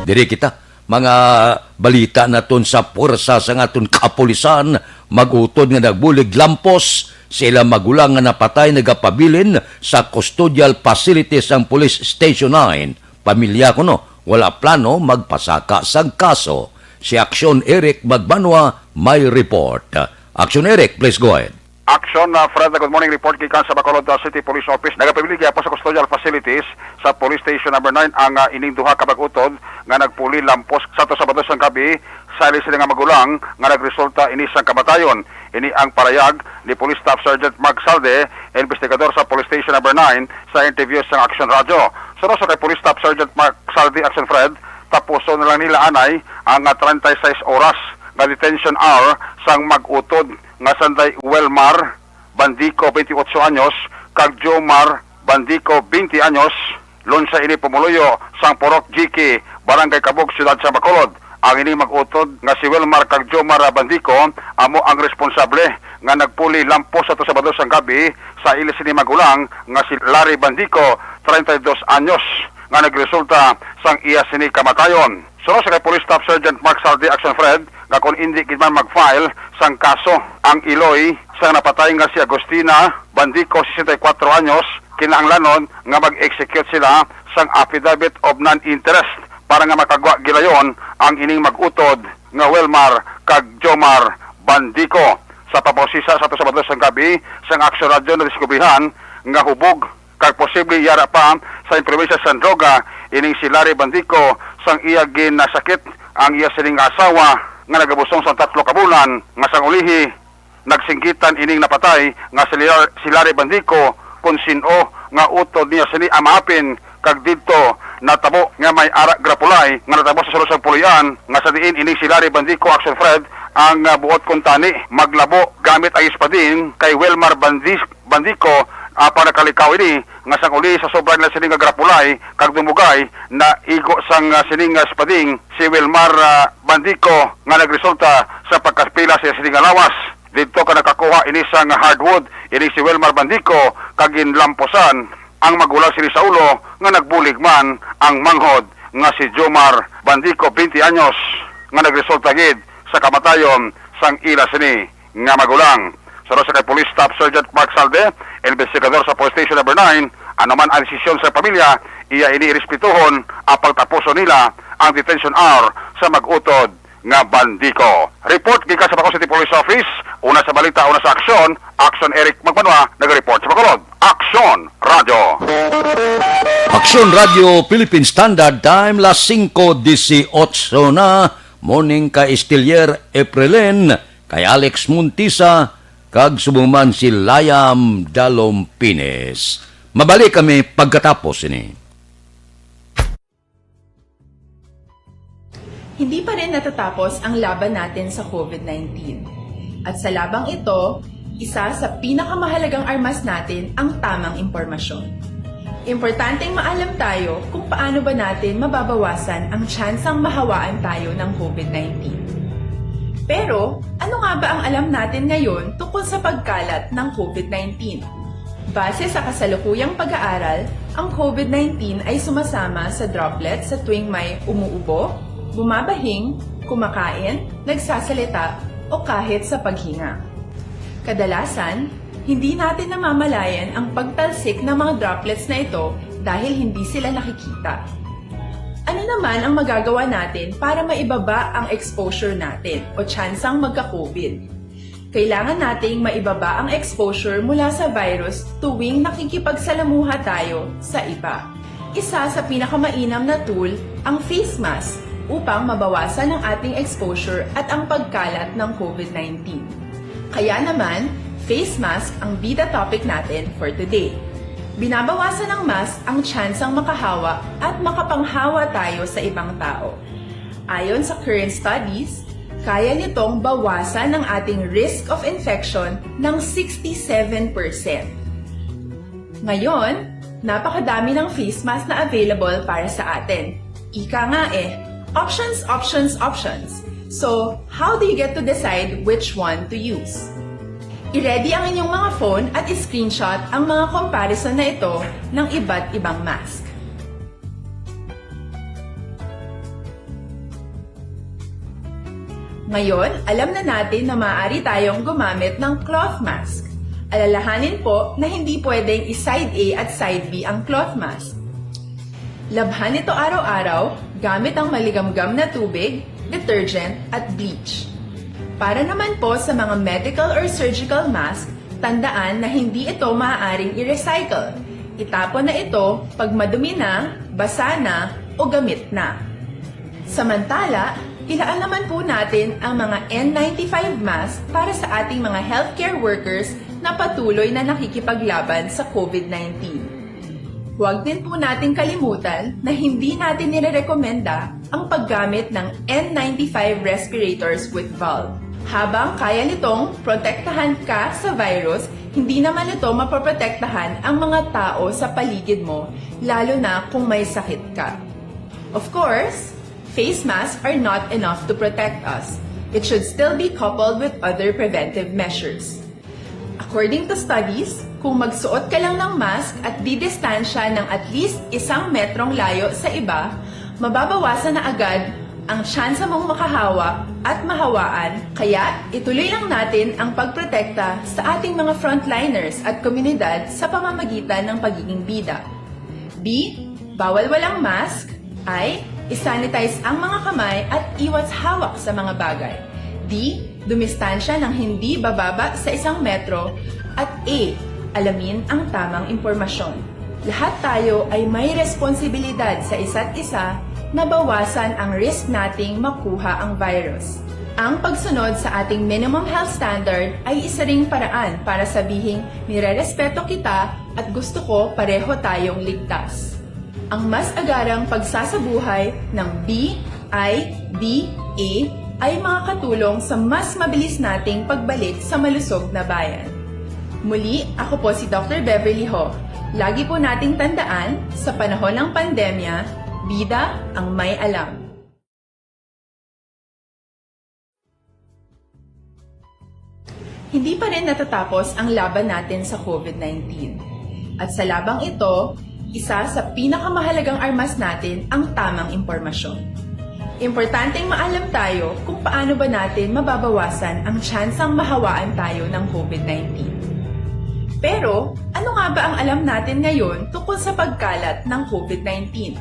Diri kita, mga balita naton sa puwersa sang aton kapulisan, mag-utod nga nagbulig lampos sa ila magulang nga napatay nagapabilin sa custodial facility sang Police Station nine. Pamilya kuno wala plano magpasaka sang kaso. Si Aksyon Eric Magbanwa may report. Aksyon Eric, please go ahead. Action, uh, Fred, good morning. Report gikan sa Bacolod, uh, City Police Office. Nagapabilin gihapon sa custodial facilities sa Police Station Number nine ang, uh, ining duha ka mag-utod nga nagpuli lampos sa to Sabado sang gabi sa ili sini nga magulang nga nagresulta ini sang kamatayon. Ini ang parayag ni Police Staff Sergeant Mark Salde, investigador sa Police Station Number nine, sa interview sang Action Radio. Suno sa kay Police Staff Sergeant Mark Salde, Action Fred, tapuson na lang nila anay ang, uh, treinta y seis oras nga detention hour sang mag-utod nga sanday Welmar Bandico, twenty-eight anyos, kag Jomar Bandico, twenty anyos, lunsa ini pumuluyo sang Purok Jiki, Barangay Kabog, Siyudad sa Bacolod. Ang ini mag-utod nga si Welmar kag Jomar Bandico amo ang responsable nga nagpuli lampos sa to Sabado sang gabi sa ili sini magulang nga si Larry Bandico, treinta y dos anyos, nga nagresulta sang iya sini kamatayon. Suno sa kay Police Staff Sergeant Mark Saldi, Action Fred, nga kon indi gid man mag-file sang kaso ang iloy sang napatay nga si Agustina Bandico, sesenta y kuwatro anyos, kinahanglanon nga mag-execute sila sang affidavit of non-interest para nga makagwa gilayon ang ining mag-utod nga Welmar kag Jomar Bandico. Sa pagprosesa sa to Sabado sang gabi, sang Action Radio nadiskubrihan nga hubog kag posible yara pa sa impluwensya sang droga ining si Larry Bandico, sang iya ginasakit ang iya sining nga asawa nga nagabusong sang tatlo ka bulan, nga sang ulihi nagsinggitan ining napatay nga si Lar-, si Larry Bandico kon sin-o nga utod niya sini amaapin, kag didto natabo nga may ara grapulay nga natabo sa sulod sang puloy-an, nga sa diin ining si Larry Bandico, Action Fred, ang, ah, buot kuntani maglabo gamit ang espadin kay Welmar Bandi-, Bandico, ah, panakalikaw ini nga sang uli sa sobra nila sini nga grapulay kag dumugay, naigo sang, ah, sini nga espading si Wilmar, ah, Bandico nga nagresulta sa pagkapila sa iya sini nga lawas. Didto ka nakakuha ini sang hardwood ini si Wilmar Bandico kag ginlampusan ang magulang sini sa ulo nga nagbulig man ang manghod nga si Jomar Bandico, twenty anyos, nga nagresulta gid sa kamatayon sang ila sini nga magulang. Suno sa kay Police Staff Sergeant Mark Salde, investigador sa Police Station Number nine, ano man ang desisyon sa pamilya, iya ini irespetuhon, apang tapuson nila ang detention hour sa mag-utod nga Bandico. Report gikan sa Bacolod City Police Office, una sa balita, una sa aksyon, Action Eric Magbanwa, naga-report sa Bacolod. Action Radio. Action Radio Philippine Standard Time, las singko dieciocho na. Morning kay Estilier Eprilin, kay Alex Montisa, kag subong man si Layam Dalompines. Mabalik kami pagkatapos ini. Hindi pa rin natatapos ang laban natin sa COVID nineteen. At sa labang ito, isa sa pinakamahalagang armas natin ang tamang impormasyon. Importanteng maalam tayo kung paano ba natin mababawasan ang tsansang mahawaan tayo ng COVID nineteen. Pero, ano nga ba ang alam natin ngayon tungkol sa pagkalat ng COVID nineteen? Base sa kasalukuyang pag-aaral, ang COVID nineteen ay sumasama sa droplets sa tuwing may umuubo, bumabahing, kumakain, nagsasalita, o kahit sa paghinga. Kadalasan, hindi natin namamalayan ang pagtalsik ng mga droplets na ito dahil hindi sila nakikita. Ano naman ang magagawa natin para maibaba ang exposure natin o tsansang magka-COVID? Kailangan nating maibaba ang exposure mula sa virus tuwing nakikipagsalamuha tayo sa iba. Isa sa pinakamainam na tool ang face mask upang mabawasan ang ating exposure at ang pagkalat ng COVID nineteen. Kaya naman, face mask ang bida topic natin for today. Binabawasan ng mask ang tsansang makahawa at makapanghawa tayo sa ibang tao. Ayon sa current studies, kaya nitong bawasan ang ating risk of infection ng sixty-seven percent. Ngayon, napakadami ng face mask na available para sa atin. Ika nga eh, options, options, options. So, how do you get to decide which one to use? I-ready ang inyong mga phone at i-screenshot ang mga comparison na ito ng iba't ibang mask. Ngayon, alam na natin na maaari tayong gumamit ng cloth mask. Alalahanin po na hindi pwedeng i-side A at side B ang cloth mask. Labhan ito araw-araw gamit ang maligamgam na tubig, detergent, at bleach. Para naman po sa mga medical or surgical mask, tandaan na hindi ito maaaring i-recycle. Itapon na ito pag madumi na, basa na, o gamit na. Samantala, ilaan naman po natin ang mga N ninety-five mask para sa ating mga healthcare workers na patuloy na nakikipaglaban sa COVID nineteen. Huwag din po nating kalimutan na hindi natin nirerekomenda ang paggamit ng N ninety-five respirators with valve. Habang kaya nitong protektahan ka sa virus, hindi naman ito mapoprotektahan ang mga tao sa paligid mo, lalo na kung may sakit ka. Of course, face masks are not enough to protect us. It should still be coupled with other preventive measures. According to studies, kung magsuot ka lang ng mask at didistansya ng at least isang metrong layo sa iba, mababawasan na agad ang tsansa mong makahawa at mahawaan. Kaya ituloy lang natin ang pagprotekta sa ating mga frontliners at komunidad sa pamamagitan ng pagiging bida. B, bawal walang mask. I, isanitize ang mga kamay at iwas hawak sa mga bagay. D, dumistansya ng hindi bababa sa isang metro. At E, alamin ang tamang impormasyon. Lahat tayo ay may responsibilidad sa isa't isa na bawasan ang risk nating makuha ang virus. Ang pagsunod sa ating minimum health standard ay isa ring paraan para sabihing nirerespeto kita at gusto ko pareho tayong ligtas. Ang mas agarang pagsasabuhay ng B I D A ay makakatulong sa mas mabilis nating pagbalik sa malusog na bayan. Muli, ako po si Doctor Beverly Ho. Lagi po nating tandaan, sa panahon ng pandemya, bida ang may alam. Hindi pa rin natatapos ang laban natin sa COVID nineteen. At sa labang ito, isa sa pinakamahalagang armas natin ang tamang impormasyon. Importanteng maalam tayo kung paano ba natin mababawasan ang tsansang mahawaan tayo ng COVID nineteen. Pero, ano nga ba ang alam natin ngayon tungkol sa pagkalat ng COVID nineteen?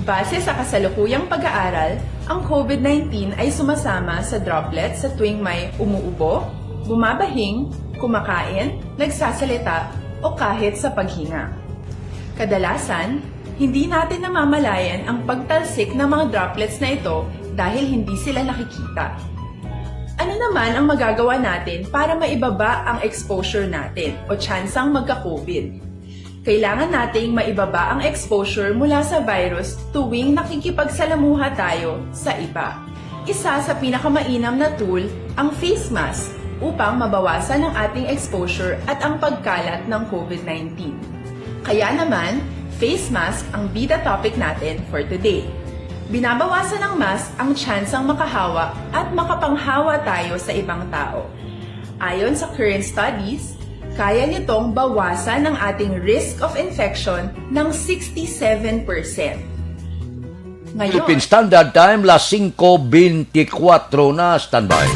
Base sa kasalukuyang pag-aaral, ang COVID nineteen ay sumasama sa droplets sa tuwing may umuubo, bumabahing, kumakain, nagsasalita, o kahit sa paghinga. Kadalasan, hindi natin namamalayan ang pagtalsik ng mga droplets na ito dahil hindi sila nakikita. Ano naman ang magagawa natin para maibaba ang exposure natin o tsansang magka-COVID? Kailangan nating maibaba ang exposure mula sa virus tuwing nakikipagsalamuha tayo sa iba. Isa sa pinakamainam na tool ang face mask upang mabawasan ang ating exposure at ang pagkalat ng COVID nineteen. Kaya naman, face mask ang bida topic natin for today. Binabawasan ng mask ang tsansang makahawa at makapanghawa tayo sa ibang tao. Ayon sa current studies, kaya nitong bawasan ang ating risk of infection ng sixty-seven percent. Ngayon, Philippine Standard Time, las singko bentikwatro na. Standby.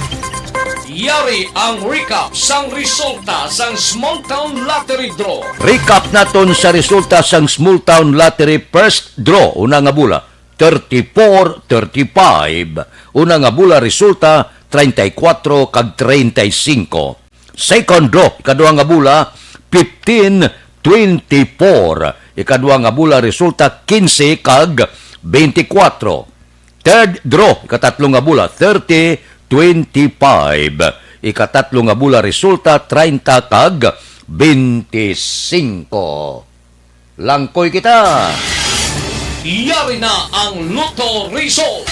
Yari ang recap sang resulta sang Small Town Lottery Draw. Recap naton sa resulta sang Small Town Lottery First Draw. Una nga bula, thirty-four thirty-five. Una nga bula resulta, treinta y cuatro kag treinta y cinco. Second draw, ikaduha nga bula, fifteen twenty-four. Ikaduha nga bula resulta, quince kag veinticuatro. Third draw, ikatatlo nga bula, thirty twenty-five. Ikatatlo nga bula resulta, treinta kag veinticinco. Langkoy kita. Yari na ang Lotto Result.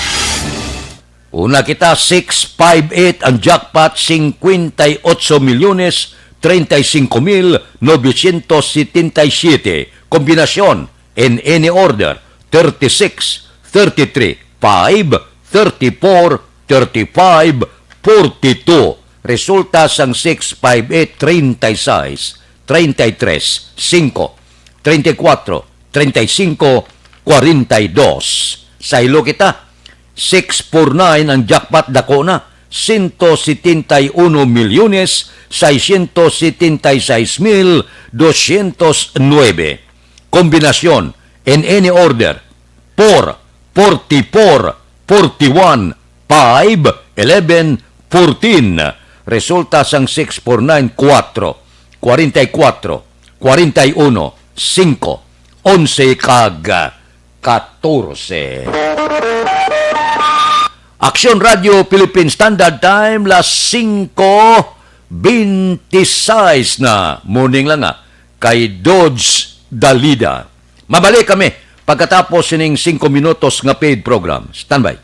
Una kita, six five eight ang jackpot, cincuenta y ocho millones treinta y cinco mil novecientos setenta y siete. Kombinasyon, in any order, thirty-six, thirty-three, five, thirty-four, thirty-five, forty-two. Resulta sang six five eight, treinta y seis, treinta y tres, cinco, treinta y cuatro, treinta y cinco, cuarenta y dos. Saylo kita. Six four nine ang jackpot, dako na. ciento setenta y uno millones seiscientos setenta y seis mil doscientos nueve. Kombinasyon, in any order, four, forty-four, forty-one, five, eleven, fourteen. Resulta sang six, four, nine, kuwatro, kwarenta y kuwatro, kwarenta y uno, singko, onse, kag katorse. Aksyon Radio Philippine Standard Time, las singko beintiseis na. Morning lang, ah, kay Dodge Dalida. Mabalik kami pagkatapos sining singko minutos nga paid program. Standby.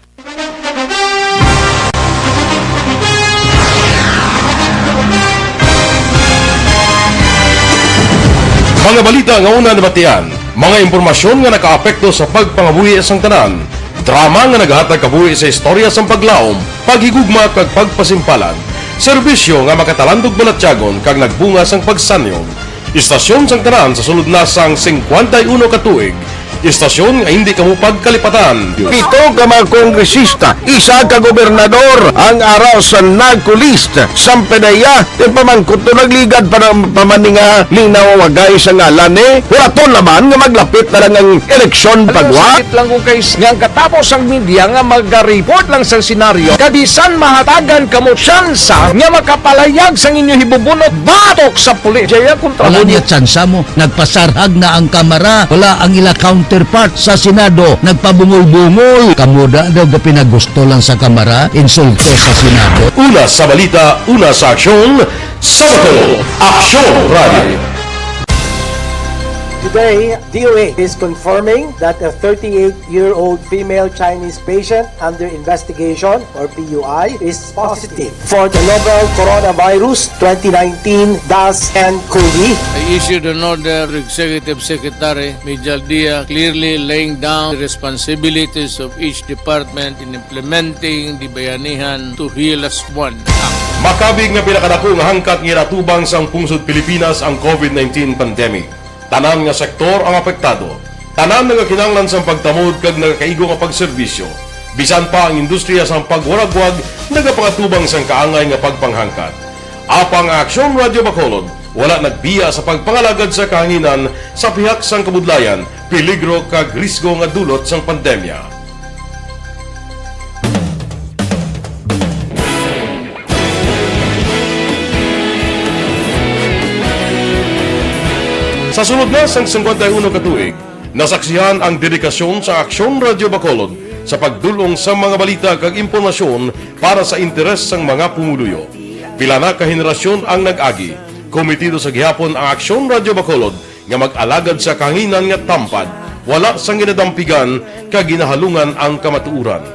Mga balita nga una nabatian, mga impormasyon nga nakaapekto sa pagpangabuhi sang tanan, drama nga nagahatag kabuhi sa istorya sang paglaom, paghigugma kag pagpasimpalan, serbisyo nga makatalandog balatyagon kag nagbunga sang pagsanyog. Istasyon sang tanan sa sulod na sang singkwenta y uno ka tuig. Istasyon nga hindi kamo pagkalipatan. Pito ka mga kongresista, isa ka gobernador ang ara sa NAGCO list. Sampanaya, ti pamangkot to nagligad pa na pamaninga ni nawawagay sa ngalan ni. Wala to laban nga maglapit na lang ang eleksyon pagwa. Sakit lang kung kay nga ang katapos ang media nga maga-report lang sa senaryo, kag bisan mahatagan kamo tsansa nga makapalayag sang inyo hibubunot batok sa pulis. Jaya kontra Wala mo niya tsansa mo. Nagpasarhag na ang Kamara. Wala ang ila counterpart sa Senado. Nagpabungol-bungol. Kamo da daw ga pinagusto lang sa Kamara, insulto sa Senado. Una sa balita, una sa aksyon, sa Bacolod, Aksyon Radio. Today, D O A is confirming that a thirty-eight-year-old female Chinese patient under investigation, or P U I, is positive for the novel Coronavirus twenty nineteen dash nCoV. I issued an order to Executive Secretary Mijal Dia, clearly laying down the responsibilities of each department in implementing the Bayanihan to Heal Us One Act. Makabig nga pinakadako nga hangkat nga ginatubang sang pungsod Pilipinas ang COVID nineteen pandemic. Tanan nga sektor ang apektado. Tanan nagakinahanglan sang pagtamod kag nagakaigo nga pagserbisyo. Bisan pa ang industriya sang pagwaragwag nagapangatubang sang kaangay nga pagpanghangkat. Apang ang Aksyon Radyo Bacolod wala nagbiya sa pagpangalagad sa kahanginan sa pihak sang kabudlayan, peligro kag risgo nga dulot sang pandemya. Sa sulod na sang singkwenta y uno ka tuig, nasaksihan ang dedikasyon sa Aksyon Radyo Bacolod sa pagdul-ong sa mga balita kag impormasyon para sa interes sang mga pumuluyo. Pila na ka henerasyon ang nag-agi, kometido sa gihapon ang Aksyon Radyo Bacolod nga mag-alagad sa kahanginan nga tampad, wala sang ginadampigan kag ginahalungan ang kamatuoran.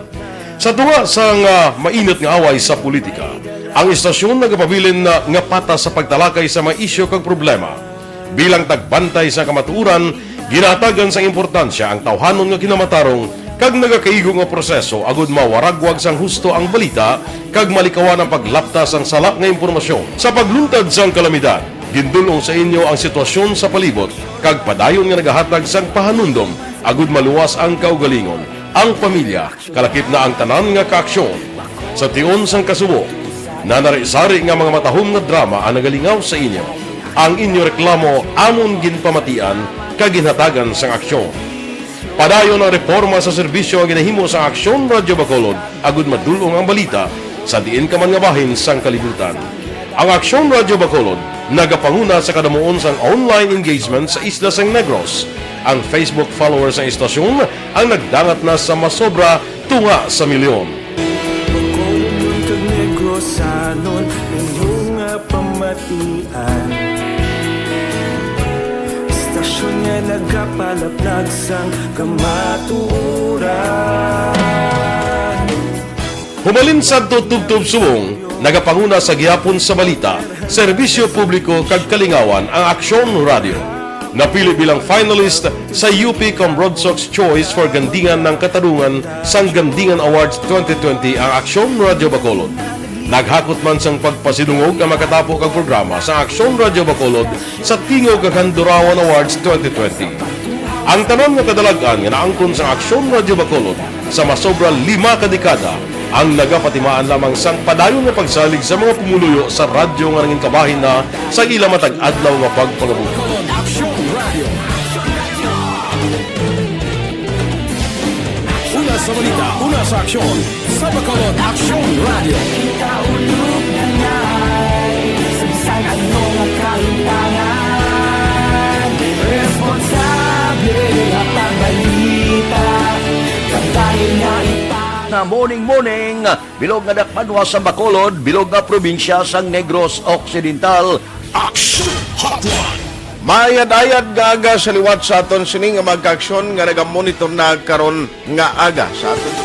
Sa tunga sang, ah, mainit nga away sa politika, ang istasyon nagapabilin na nga patas sa pagtalakay sa mga isyu kag problema. Bilang tagbantay sa kamatuoran, ginahatagan sang importansya ang tawhanon nga kinamatarong kag nagakaigo nga proseso agud mawaragwag sang husto ang balita kag malikawan ang paglapta sang sala nga impormasyon. Sa pagluntad sang kalamidad, gindul-ong sa inyo ang sitwasyon sa palibot kag padayon nga nagahatag sang pahanumdom agud maluwas ang kaugalingon, ang pamilya, kalakip na ang tanan nga kaaksyon. Sa tion sang kasubo, nanari-sari nga mga matahom nga drama ang nagalingaw sa inyo. Ang inyo reklamo amon ginpamatian kag ginhatagan sang aksyon. Padayon ang reporma sa serbisyo nga ginahimo sang Aksyon Radyo Bacolod agud madul-ong ang balita sa diin ka man nga bahin sang kalibutan. Ang Aksyon Radyo Bacolod nagapanguna sa kadamuon sang online engagement sa isla sang Negros. Ang Facebook followers sang istasyon ang nagdangat na sa masobra tunga sa milyon. Bacolodnon kag Negrosanon, inyo nga pamatian. Istasyon nga nagapalaplag sang kamatuoran. Hubalin sadto tubtob subong, nagapanguna sa gihapon sa balita, serbisyo publiko kag kalingawan ang Aksyon Radyo. Napili bilang finalist sa U P Cambrodsoc's Choice for Gandingan ng Katarungan sang Gandingan Awards twenty twenty ang Aksyon Radyo Bacolod. Naghakot man sang pagpasidungog ang makatapo kag programa sa Aksyon Radyo Bacolod sa Tingog kag Handurawan Awards twenty twenty. Ang tanan nga kadalag-an nga naangkon sang Aksyon Radyo Bacolod sa masobra lima ka dekada Ang nagapatimaan lamang sang padayon nga pagsalig sa mga pumuluyo sa radyo nga nangin kabahin na sa ila matag adlaw nga pagpangabuhi. Bacolod Action Radio. Una sa balita, una sa aksyon, sa Bacolod Action Radio. Kita ulog na ngay, sa bisan ano nga kalimtangan, responsable nga pagbalita, pagdahil nga ipang- Na morning, morning, bilog nga dakbanwa sa Bacolod, bilog nga probinsya sang Negros Occidental. Action Hotline. Maayad-ayad nga aga sa liwat sa aton sini nga mga kaaksyon nga nagamonitor na karon nga aga sa aton.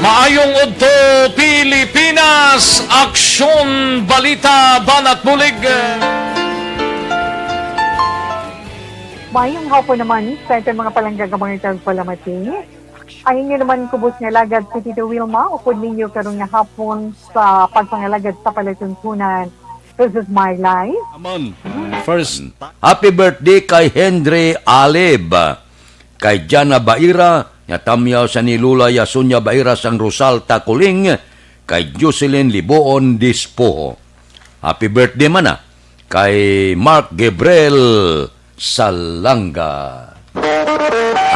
Maayong udto, Pilipinas! Aksyon, balita, banat bulig. Maayong hapon naman sa aton mga palangga nga mga tagpalamati. Ang inyo naman kubos nga alagad si Tito Wilma, upod ninyo karon nga hapon sa pagpangalagad sa palatuntunan. This is my life. Amon. First. Happy birthday kay Henry Alib, kay Jana Baira, nga tamyaw sa ni Lola Yasunya Baira sang Rosal Takuling, kay Jocelyn Liboon Dispoho. Happy birthday man na kay Mark Gabriel Salanga.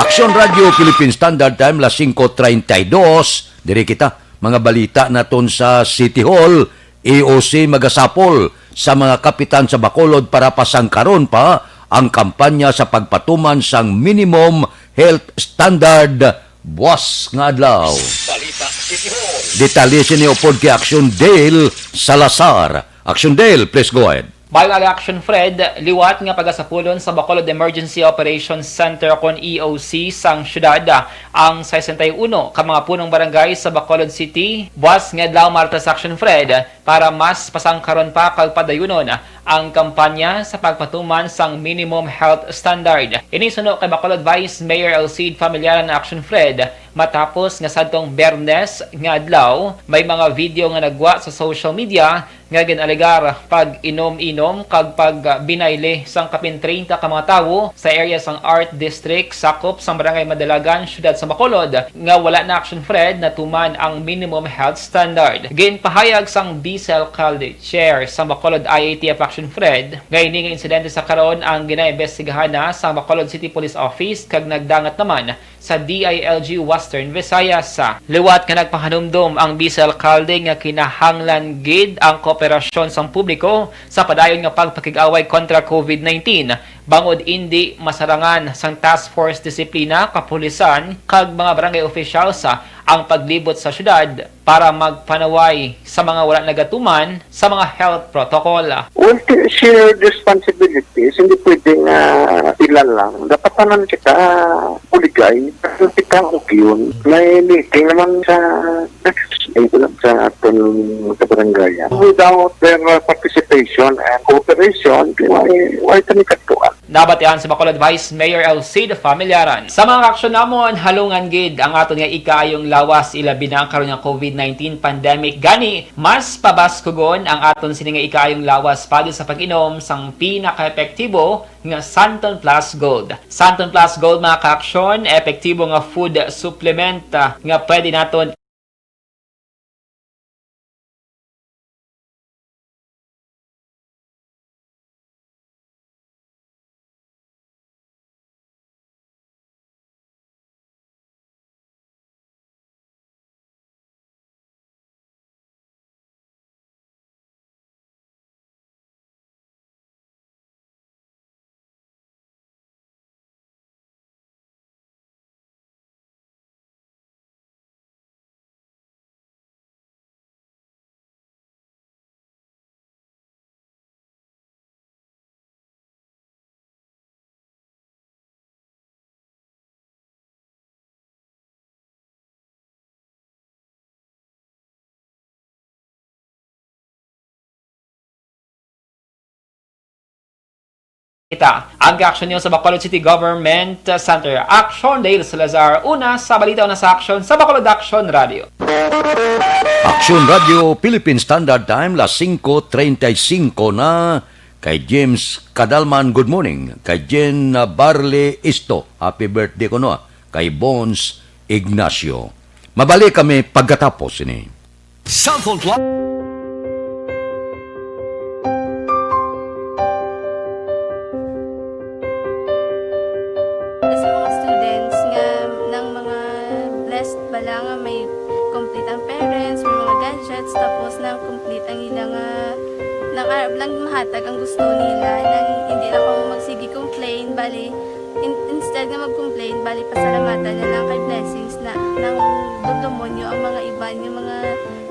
Aksyon Radio Philippine Standard Time, las singko treinta y dos. Diri kita, mga balita naton sa City Hall. E O C magasapol sa mga kapitan sa Bacolod para pasangkaron pa ang kampanya sa pagpatuman sang minimum health standard buas nga adlaw. Balita City Hall. Detalye sini upod kay Action Dale Salazar. Action Dale, please go ahead. Maayong aga, Action Fred, liwat nga pagasapulon sa Bacolod Emergency Operations Center kon E O C sang syudad ang sesenta y uno ka mga punong barangay sa Bacolod City buas nga adlaw, Martes, Action Fred, para mas pasangkaron pa kag padayunon ang kampanya sa pagpatuman sang minimum health standard. Ini suno kay Bacolod Vice Mayor Alcide Familiaran, Action Fred, matapos nga sadtong Biyernes nga adlaw may mga video nga nagwa sa social media nga gin-alegar pag-inom-inom kag pagbinayle sang kapin treinta ka mga tawo sa area sang Art District, sakop sang Barangay Madalagan, Siyudad sa Bacolod, nga wala na, Action Fred, natuman ang minimum health standard. Ginpahayag sang Bice Alcalde, Chair sang Bacolod I A T F, Action Fred, nga ini nga insidente sa karon ang ginaimbestigahan na sang Bacolod City Police Office kag nagdangat naman sa D I L G Western Visayas. Liwat nga nagpahanumdom ang Vice Alcalde nga kinahanglan gid ang kooperasyon sang publiko sa padayon nga pagpakig-away kontra COVID nineteen, bangod indi masarangan sang Task Force Disiplina, Kapulisan, kag mga barangay officials ang paglibot sa syudad para magpanaway sa mga wala nagatuman sa mga health protocol. Well, ti-, shared responsibilities, hindi pwedeng, ah, ila lang. Dapat tanan kita, ah, buligay. Kasi kita ang ugyon. May meeting naman sa next, eh, sa aton sa barangay. Without their, ah, participation and cooperation, why, why kami kadtuan? Nabatian sa Bacolod Vice Mayor Alcide Familiaran. Sa mga kaaksyon namon, halungan gid ang aton nga ikaayong lawas, ilabi na ang karon nga COVID nineteen pandemic. Gani, mas pabaskugon ang aton sini nga ikaayong lawas padi sa pag-inom sang pinakaepektibo nga Santon Plus Gold. Santon Plus Gold, mga kaaksyon, epektibo nga food supplement, ah, nga pwede naton Kita ang kaaksyon niyo sa Bacolod City Government Center. Action, Dale Salazar. Una sa balita, una sa aksyon sa Bacolod Action Radio. Action Radio, Philippine Standard Time, las singko treinta y cinco na. Kay James Kadalman, good morning. Kay Jen, ah, Barley Isto, happy birthday kuno, ah. Kay Bones Ignacio. Mabalik kami pagkatapos ini. Cellphone Club. Sa mga students nga nang mga blessed bala nga may complete ang parents, may mga gadgets, tapos nang complete ang ila nga nang arab lang mahatag ang gusto nila, nang hindi na ko magsige complain, bali in, instead nga mag-complain, bali pasalamatan na lang kay blessings na nang dumdumon nyo ang mga iban nga mga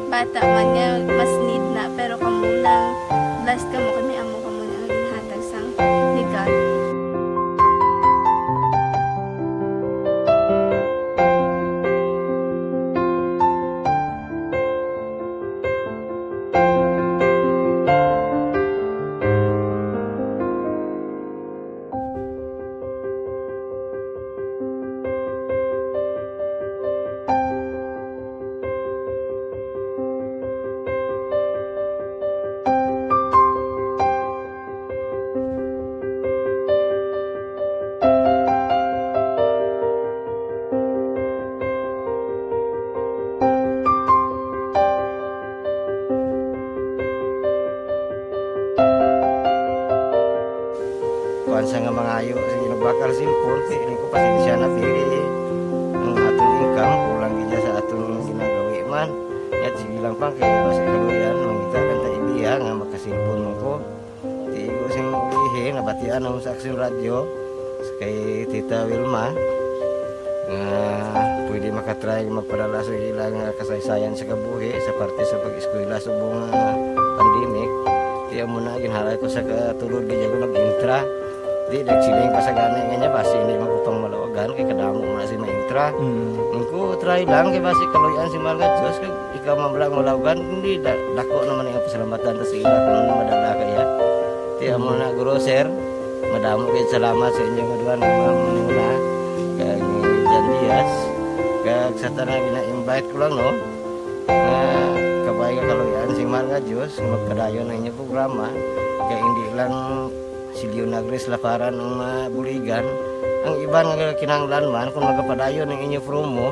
bata man nga mas need na, pero kamo nang blessed kamo kay may amo kamo na nga ginhatag sang legal. Kuan sa nga mangayo sa ginabakal cellphone, kay ko pasensya na, pili ang aton income, kulang gid sa aton ginagawi man. Yat sige lang pa, kay basi kaluyan, mangita lang ta ideya nga makasilpon mo ko. Tigo sing ulihi, nabatian ang sa Aksyon Radyo, kay Tita Wilma, nga pwede makatry magpadala sa ilang kasaysayan sa kabuhi sa parte sa pag-eskwela subong nga pandemic. Kaya mo na, ginhalay ko sa katulod, gid ako nag-intra. Di, nagsiling pa sa gani nga niya, basi hindi man ko pang malawagan, kay kadamo mo na si maintra. Mm. Nung ko, try lang, kay basi kaluyan si Mahal nga Diyos, kag ikaw man lang malawagan, hindi, da, dako naman ang pasalamatan ta sa ila kung ano madala kaya. Kaya mo na, Guro, Sir, madamo kayo salamat sa inyong aduan ng mga muna, kag ni Jan Diaz, kag sa tanan gina-invite ko lang, no? Nga kabay nga kaluyan si Mahal nga Diyos, nga magpadayon ang inyong programa, kay hindi lang si Leonagris Laparan ang mabuligan, ang iban nga kinahanglan man, kung magapadayon ang inyo promo,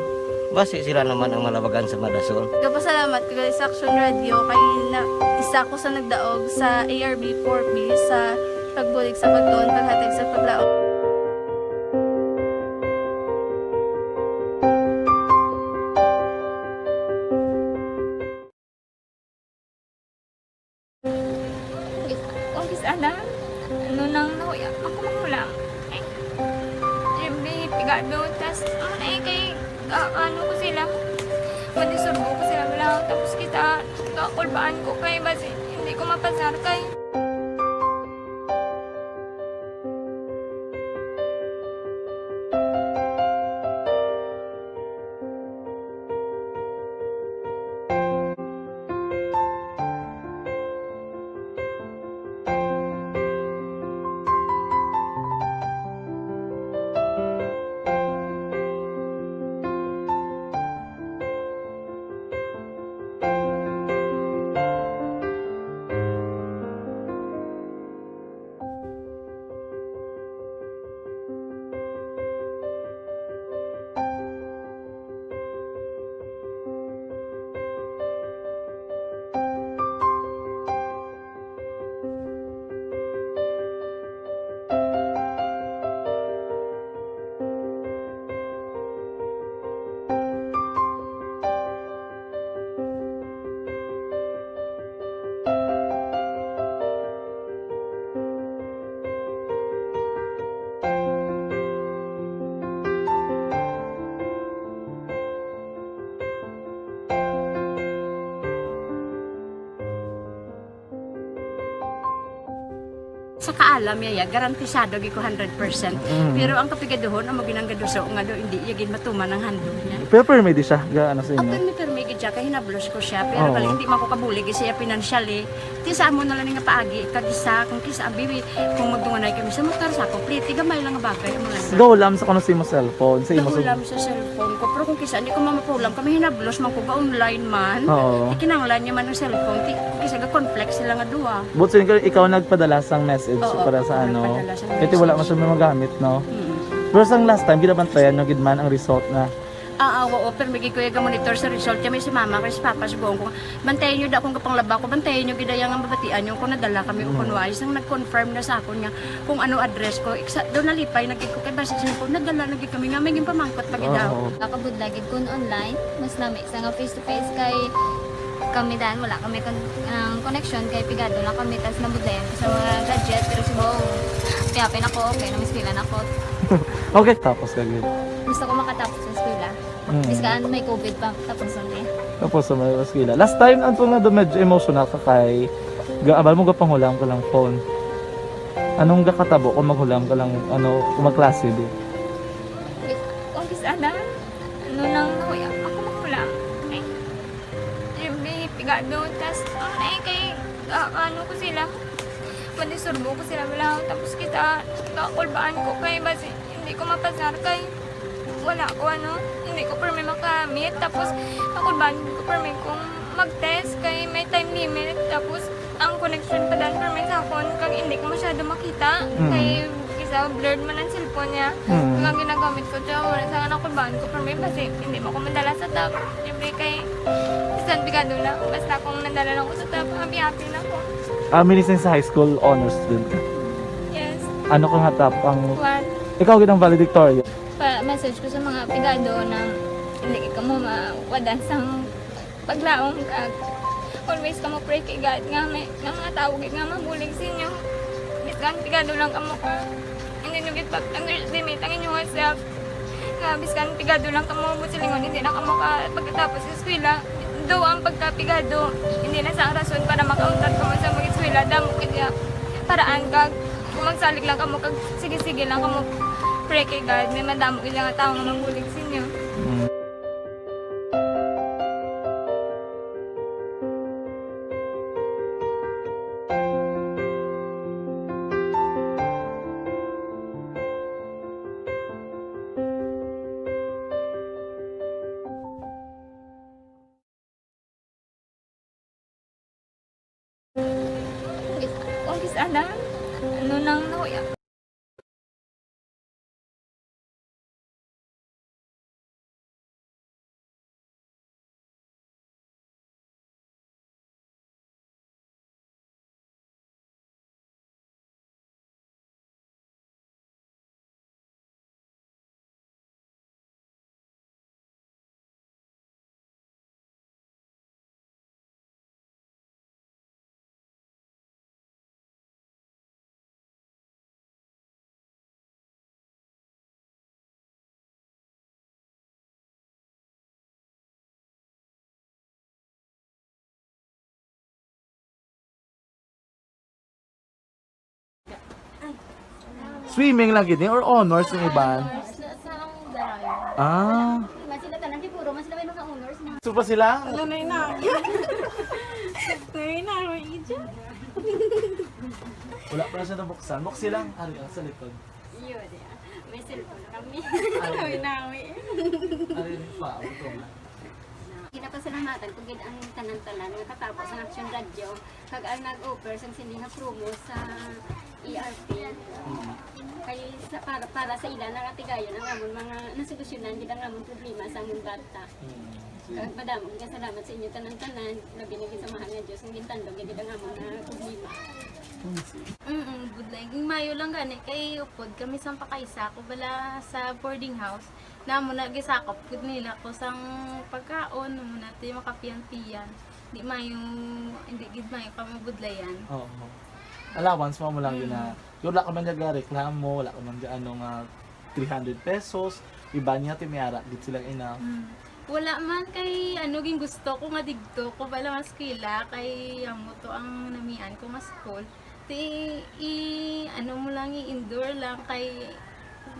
basi sila naman ang malabagan sa madason. Gapasalamat ko gali sa Action Radio kay na, isa ko sa nagdaog sa A R B four B sa pagbulig sa pagtuon, paghatag sa paglaom. Kung kis ana, ano nang nahuya, ako magulang. Ay, every pigado, tas, ano na eh, kay, ah, ano ko sila, madisturbo ko sila, wala, tapos kita, kakulbaan ko kay, basi, hindi ko mapasar kay. Sa kaalam niya, ya, garantisado gid ko hundred percent. Mm. Pero ang kapigaduhon, amo ginang gaduso nga do, hindi iya gid matuman ang handog niya. Pero permi di siya, ga, ano sa inyo? Permi, permi gid siya, kay hinablos ko siya. Pero Oo. Bali, hindi man ko kabulig siya financially. Ti sa amo na lang nga paagi, kag isa, kung kisa, abi, kung magdunganay kami sa motor, sa ako, pliti, gamay lang nga bagay, amo lang. Gahulam sa kuno sa imo cellphone, sa imo Gahulam sa cellphone. Ko, pero kung kisa, hindi ko mamapulam kami, hinablos man ko ga online man. Oo. Ikinanglan niya man ang cellphone, ti, kisa ga conflict sila nga duwa. But so, ikaw, ikaw nagpadala sang message Oo, para sa ako ano. Nagpadala sang message. Kasi wala man siya magamit, no? Mm. Pero sang last time, ginabantayan nyo gid man ang result na Ah, ah, oo, pero may gikuya ga monitor sa result kami si mama kay si papa, sugoon ko nga, "Bantayan niyo da kung gapanglaba ko, bantayan niyo gid ang mabatian niyo kung nadala kami o Mm. kung wa." Sang nag-confirm na sa akon nga kung ano address ko, iksa, daw nalipay na gid ko kay basi sa ko, nadala na gid kami nga may ginpamangkot pa gid daw. Oo. Nakabudlay gid kun online, mas lami sa nga face to face kay kami dan wala kami kon-, ang connection kay pigado lang kami tas nabudlayan ko sa mga gadget pero subong piyapin ako, okay na, mas pila na ako. Okay, tapos ka gid. Gusto ko makatapos sa eskwela. Mm. Biskan may covid pa, tapos na eh. Tapos sa mga eskwela. Last time, ang tunga doon, medyo emotional ka kay ga-, abal mo gapanghulam ka lang phone. Anong gakatabo kung maghulam ka lang, ano, kung magklase di? Umpisa na, ano lang, nahuya ako maghulam. Ay, every pigado, tas, ang na kay, ah, ano ko sila, madisturbo ko sila, wala. Tapos kita, kakulbaan ko kay, basi, hindi ko mapasar kay, wala ko, ano, hindi ko permi makamit. Tapos, nakulbaan ko permi kung mag-test kay may time limit. Tapos, ang connection pa dan permi sa akon, kag hindi ko masyado makita. Mm. Kay, isa, blurred man ang cellphone niya. Mm. Kag ang ginagamit ko, siya, wala sa nakulbaan ko permi, basi, hindi mo ko madala sa top. Siyempre, kay, bisan pigado lang, basta kung nadala lang ko sa top, happy-happy na ko. Ah, minising sa high school, honor student ka? Yes. Ano ka nga top ang One. Ikaw gid ang valedictorian? Pa-message ko sa mga pigado na hindi kamo mawadan sang paglaom kag always kamo pray kay God nga may, nga mga tawo gid nga mabulig sa inyo. Bisan pigado lang kamo ka, hindi nyo gid pag-underestimate ang inyong self. Nga biskan pigado lang kamo, buot silingon, hindi na kamo ka pagkatapos sa eskwela. Though ang pagkapigado, hindi na sa ang rason para makauntat kamo sa mag-eskwela, damo gid nga paraan kag kung magsalig lang kamo kag sige-sige lang kamo pray kay God, may madamo gid nga tawo nga mabulig sa inyo. Mm. Umpisa na, ano nang nahuya. Swimming lang gid ni or honors yung iban? Honors na sa ang Darayo. Ah. Mas sila tanan, siguro, mas sila may mga honors, mga Gusto pa sila? Wala na yun na. Wala na yun na, may ija. Wala pa na siya nabuksan. Buksi lang. Ari, ah, sa likod. Yun, yeah. May cellphone kami. Ay, nawi. Ari pa, ito nga. Ginapasalamatan ko gid ang tanan-tanan nga katapos ang Action Radio, kag ang nag-offer sang sini nga promo sa E R P. Mm. Kay sa, para, para sa ila na nga tigayon ang amon mga nasolusyonan gid ang amon problema sa amon bata. Mm. Kag madamo nga salamat sa inyo tanan-tanan, labi na gid sa mahal nga Dios nga gintandog gid ang amon nga problema. Mm, budlay. Ging mayo lang gani kay upod kami sang pakaisa ko bala sa boarding house. Namo na gisakop gid nila ko sang pagkaon, namo na ti makapiyan-piyan. Di mayo, hindi gid mayo ka mabudlayan. Oo. Allowance mo, mo lang yun na, Mm. yun, wala ka man nagareklamo, wala ka man ga-, ano nga, three hundred pesos, iba niya, ti may ara gid sila ina. Mm. Wala man kay, ano, ging gusto ko nga digto ko bala mas eskwela kay amo to ang namian ko nga school. Ti, i-, ano mo lang, i-endure lang kay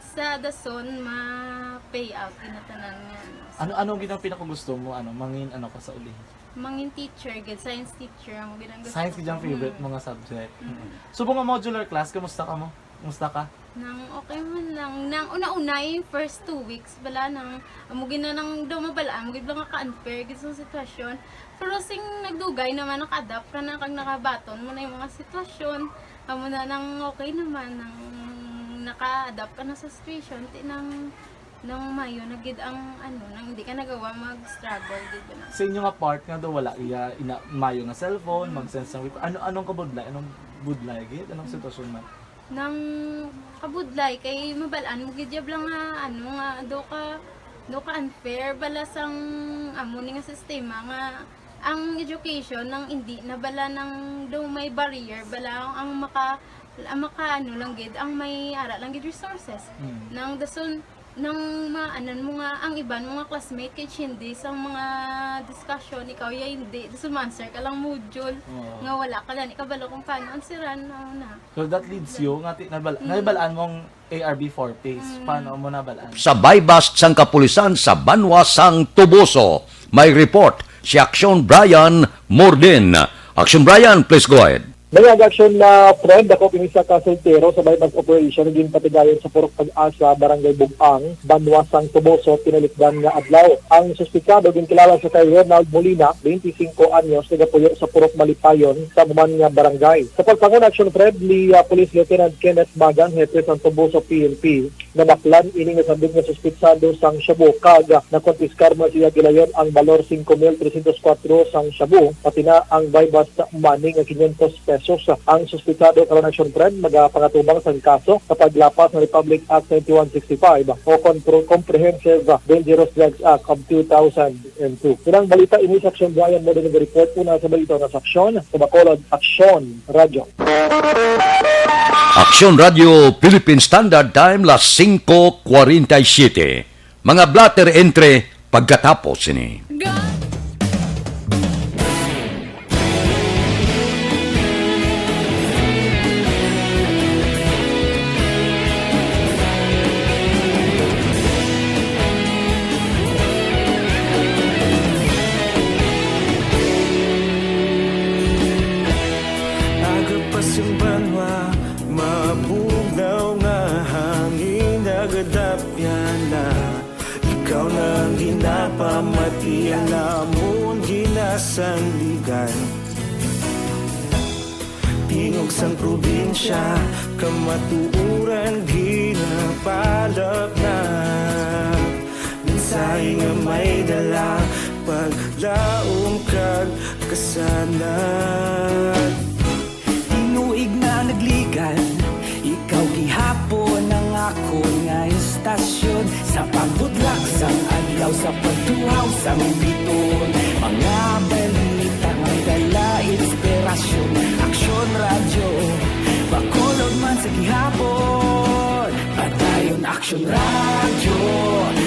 sa dason ma-pay out ina tanan nga, ano. Ano, ano gid ang pinakagusto mo, ano, mangin, ano ka sa uli? Mangin teacher gid, science teacher ang gid ang gusto Science gid ang ko. Favorite Mm. mo nga subject. Mm. Mm. Subong nga modular class, kumusta ka mo? Kumusta ka? Nang okay man lang. Nang una-una, yung first two weeks, bala nang, amo gid na nang daw mabala, amo gid lang ka-unfair gid sa sitwasyon. Pero sing nagdugay naman, naka-adapt ka na, kag nakabaton mo na yung mga sitwasyon. Amo na nang okay naman, nang naka-adapt ka na sa situation, ti nang Nang maayo na gid ang, ano, nang hindi ka nagawa, mag-struggle gid na. Sa inyo nga part nga daw wala iya ina-, maayo nga cellphone, Mm. mag-send sang report. Ano, anong kabudlay? Anong budlay gid? Anong Mm. sitwasyon man? Nang kabudlay kay mabal-an mo gid yab lang nga, ano, nga daw ka, daw ka unfair bala sang amo ni nga sistema nga ang education nang indi na bala nang daw may barrier bala ang maka, ang maka, ano lang gid, ang may ara lang gid resources. Mm. Nang dason, nang maanan mo nga ang iban mo nga classmate kay chindi sang mga discussion, ikaw ya hindi. Dason ma-answer ka lang module Oo. nga wala ka gani kabalo kung paano answeran, ano na. So that leads you nga ti-, nabal-, Mm. nabalaan mong A R B four phase. Mm. Paano mo nabalaan? Sa buy-bust sang kapulisan sa banwa sang Toboso, may report si Aksyon Brian Mordin. Aksyon Brian, please go ahead. May aksyon na, Fred, ako kini sa kasultero sa buy-bust operation nga ginpatigayon sa Purok Pag-asa, Barangay Bug-ang, banwa sang Toboso, tinalikdan nga adlaw. Ang suspitsado ginkilala sa kay Ronald Molina, twenty-cinco anyos, nagapuyo sa Purok Malipayon, sa amo man nga barangay. Sa pagpangon aksyon, Fred, ni, ah, Police Lieutenant Kenneth Magan, hepe sang Toboso P N P, nabaklan ini nga sandok nga suspitsado sang shabu kag, ah, nakonpiskar man sa iya gilayon ang balor singko mil tresyentos kuwatro sang shabu, pati na ang buy-bust money nga kinyentos pesos. Ang suspitsado karon aksyon, Fred, magapangatubang sang kaso sa paglapas sa Republic Act ninety-one sixty-five o Compro-, Comprehensive Dangerous Drugs Act of two thousand and two. Unang balita ini sa Aksyon Brian, mo din report una sa balita na sa Aksyon, sa Bacolod, Aksyon Radyo. Aksyon Radyo Philippine Standard Time, las singko kwarenta y siyete. Mga blotter entre pagkatapos sini. Aga pa sing banwa, mabugnaw nga hangin nagadapyan na. Ikaw na ang ginapamati, ang amon ginasandigan. Tingog sang probinsya, kamatuoran ginapalapnap. Mensahe nga may dala, paglaom kag kasanag. Tinuig na nagligan, ikaw gihapon ang akon nga istasyon. Sa pagbutlak sang adlaw, sa pagtuhaw sang biton, mga balita nga may dala inspirasyon. Aksyon Radyo, Bacolod man sa gihapon. Padayon Aksyon Radyo,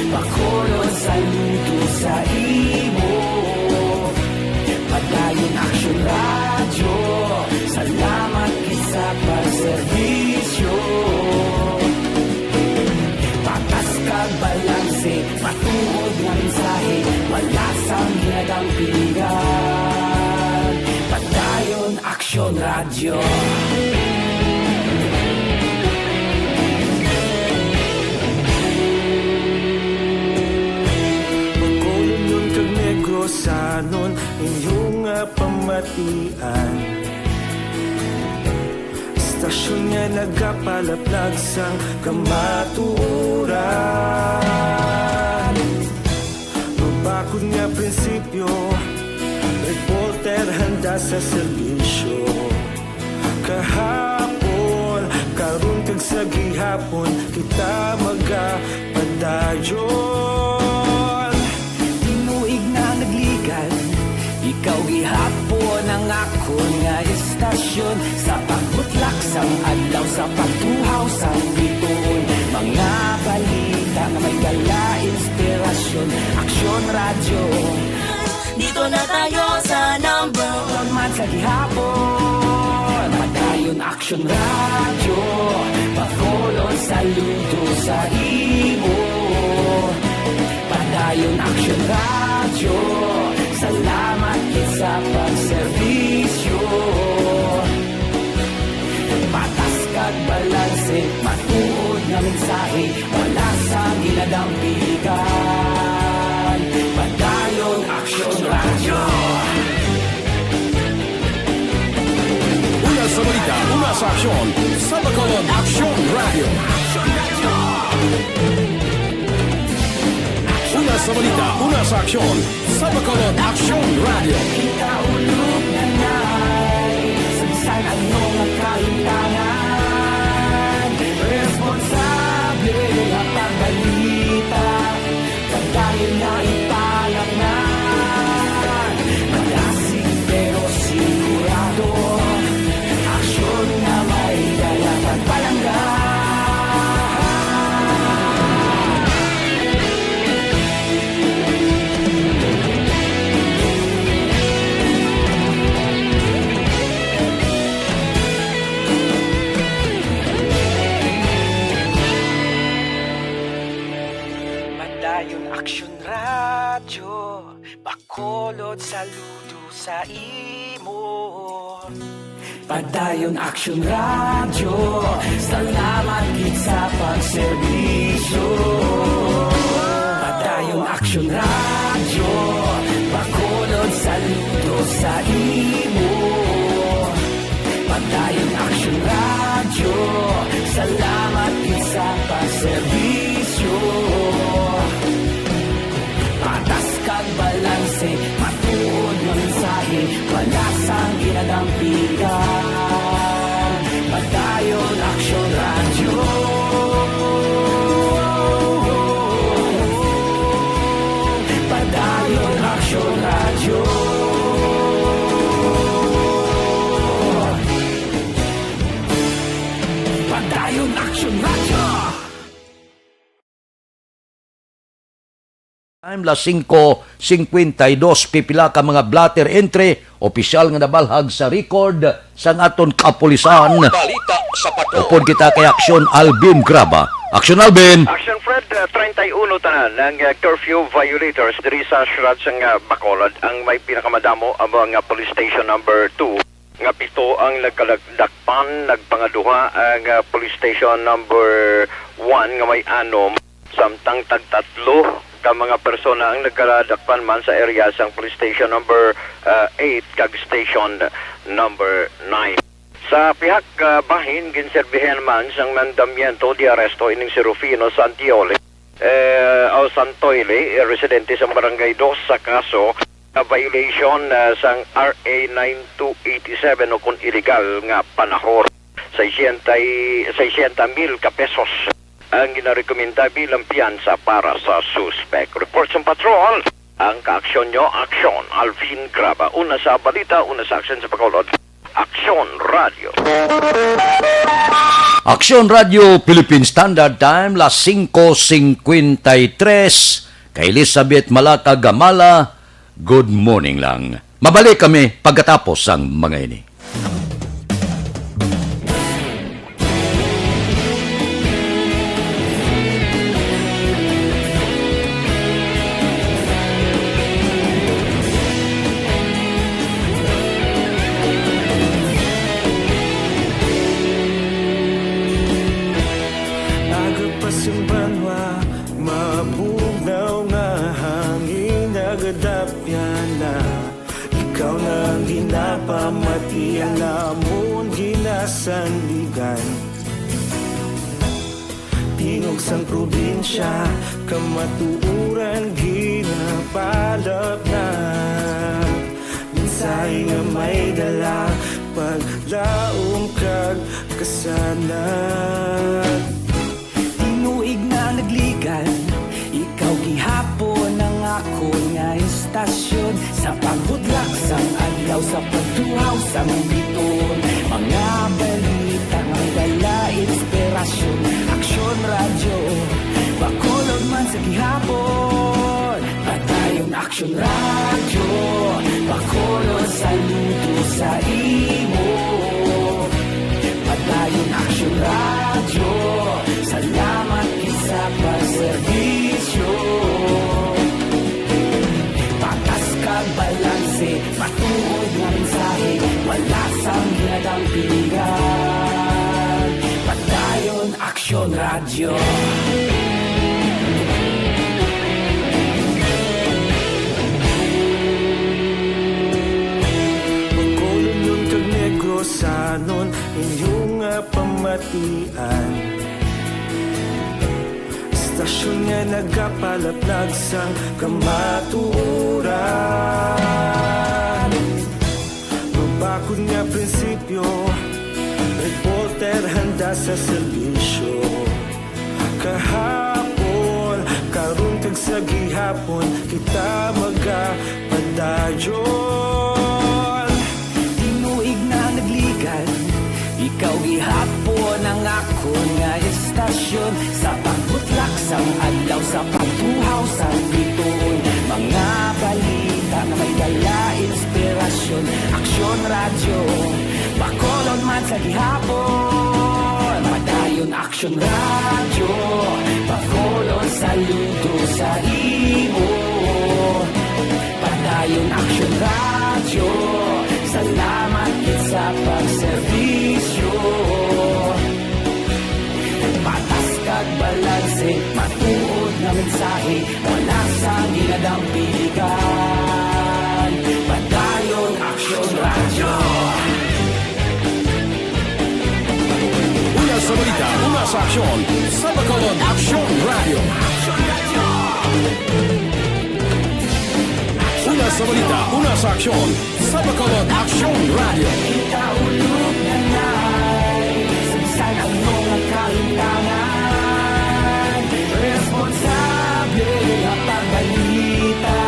Bacolod saludo sa imo. Padayon Aksyon Radyo, salamat gid sa pagserbisyo. Patas kag balanse, matuod nga mensahe, wala sang ginadampigan. Padayon Aksyon Radyo. Bacolodnon kag Negrosanon, inyo nga pamatian. Istasyon nga nagapalaplag sang kamatuoran. Mabakod nga prinsipyo, reporter handa sa serbisyo. Kahapon, karon kag sa gihapon, kita magapadayon. Tinuig na nagligan, ikaw gihapon ang akon nga istasyon. Sa pagbutlak sang adlaw, sa pagtuhaw sang bituon, mga balita nga may dala inspirasyon. Aksyon Radyo. Dito na tayo sa number one. Man sa gihapon, padayon Aksyon Radyo, Bacolod saludo sa imo. Padayon Aksyon Radyo, salamat gid sa pagserbisyo. Patas kag balanse, matuod nga mensahe, wala sang ginadampigan. Padayon Aksyon Radyo. Una sa balita, una sa aksyon, sa Bacolod Aksyon Radyo. Aksyon Radyo. Aksyon sa Bacolod, Aksyon Radio. Kita ulog na nai, sa bisan ano nga kahimtangan, responsable nga pagbalita, padayon na ipalaknan. Malasig pero sigurado, aksyon nga may dala kag palangga. Padayon Aksyon Radyo, Bacolod, saludo sa imo. Padayon Aksyon Radyo, salamat gid sa pagserbisyo. Padayon Aksyon Radyo, Bacolod, saludo sa imo. Padayon Aksyon Radyo, salamat gid sa pagserbisyo. Patas kag balanse, matuod nga mensahe, wala sang ginadampigan. Padayon Aksyon Radyo. Padayon Aksyon Radyo. Padayon Aksyon Radyo. Time, las singko singkwenta y dos, pipila ka mga blotter entry, opisyal nga nabalhag sa record sang aton kapulisan. Balita sa Patrol. Upod kita kay Aksyon Alvin Graba. Aksyon Alvin! Action Fred, uh, treinta y uno tanan ang uh, curfew violators diri sa siyudad sang uh, Bacolod. Ang may pinakamadamo amo ang uh, police station number two. Nga pito ang nagkadakpan, nagpangaduha ang, ah, police station number one nga may anom, samtang tagtatlo ka mga persona ang nagkadakpan man sa area sang police station number, ah, eight kag station number nine. Sa pihak, ah, bahin, ginserbihan man sang mandamiento de arresto ining si Rufino Santiole, eh, o Santoyle, eh, residente sa Barangay Dos, sa kaso nga violation, ah, sang R A nine two eight seven o kon illegal nga panahor. Sesenta y, sesenta mil ka pesos ang ginarekomenda bilang piyansa para sa suspek. Report sa patrol, ang kaaksyon nyo, aksyon. Alvin Graba, una sa balita, una sa aksyon sa Bacolod. Aksyon Radio. Aksyon Radio Philippine Standard Time, las singko singkwenta y tres. Kay Elizabeth Malata Gamala, good morning lang. Mabalik kami pagkatapos sang mga ini. Aga pa sing banwa, mabugnaw nga hangin nagadapyan na. Ikaw na ang ginapamati, ang amon ginasandigan. Tingog sang probinsya, kamatuoran ginapalapnap. Mensahe nga may dala, paglaom kag kasanag. Tinuig na nagligan, ikaw gihapon ang akon nga istasyon. Sa pagbudlak sang adlaw, sa pagtuhaw sang biton, mga balita nga dala inspirasyon. Aksyon Radyo, Bacolod man sa gihapon. Padayon Aksyon Radyo, Bacolod, saludo sa imo. Padayon Aksyon Radyo, salamat gid sa pagserbisyo. Patas kag balanse, matuod nga mensahe, wala sang ginadampigan. Padayon Aksyon Radyo. Bacolodnon kag Negrosanon, inyo nga pamatian. Sa Istasyon nga nagapalaplag sang kamatuoran. Mabakod nga prinsipyo, reporter handa sa serbisyo. Kahapon, karon kag sa gihapon, kita magapadayon. Tinuig na nagligad, ikaw gihapon ang akon nga istasyon. Sa pagbutlak sang adlaw, sa pagbuhaw sang bituon, mga balita nga may dala inspirasyon. Aksyon Radyo, Bacolod man sa gihapon. Padayon Aksyon Radyo, Bacolod, saludo sa imo. Padayon Aksyon Radyo, salamat gid sa pagserbisyo. Patas kag balanse, matuod nga mensahe, wala sang ginadampigan. Padayon Aksyon Radyo. Una sa balita, una sa aksyon, sa Bacolod Aksyon Radyo. Una sa balita, una sa aksyon, sa Bacolod Aksyon Radyo. Kita ulog na nai, sa bisan ano nga kahintangan, responsable nga pagbalita,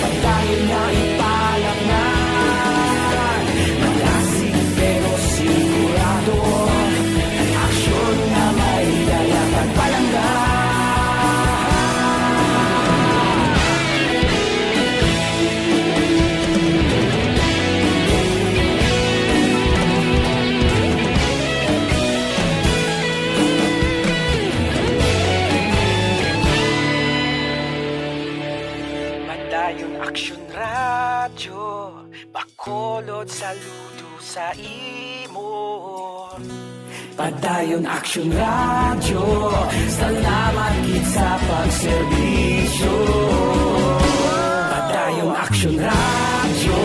padayon nga ipalaknay. Malasig pero sigurado, aksyon nga may dala kag palangga. Padayon Aksyon Radyo, Bacolod, saludo sa imo. Padayon Aksyon Radyo, salamat gid sa pagserbisyo. Padayon Aksyon Radyo,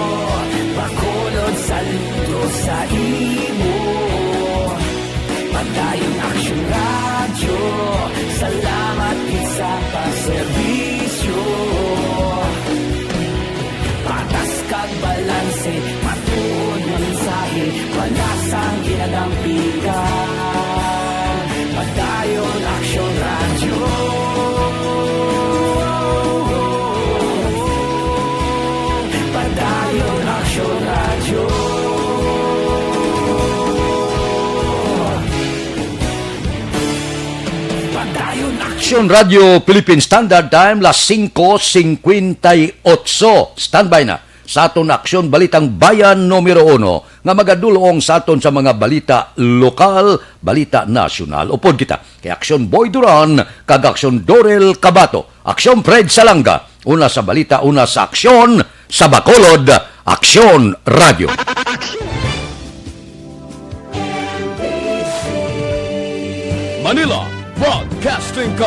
Bacolod, saludo sa imo. Padayon Aksyon Radyo, salamat gid sa pagserbisyo. Patas kag balanse, matuod nga mensahe, wala sang ginadampigan. Padayon Aksyon Radyo. Padayon Aksyon Radyo. Padayon Aksyon Radyo Philippine Standard Time, las singko singkwenta y otso. Standby na sa aton Aksyon Balitang Bayan numero uno nga magadulong sa aton sa mga balita lokal, balita nasyonal. Upod kita kay Aksyon Boy Duran kag Aksyon Dorel Cabato. Aksyon Fred Salanga, una sa balita, una sa aksyon, sa Bacolod, Aksyon Radyo. Manila Broadcasting Company.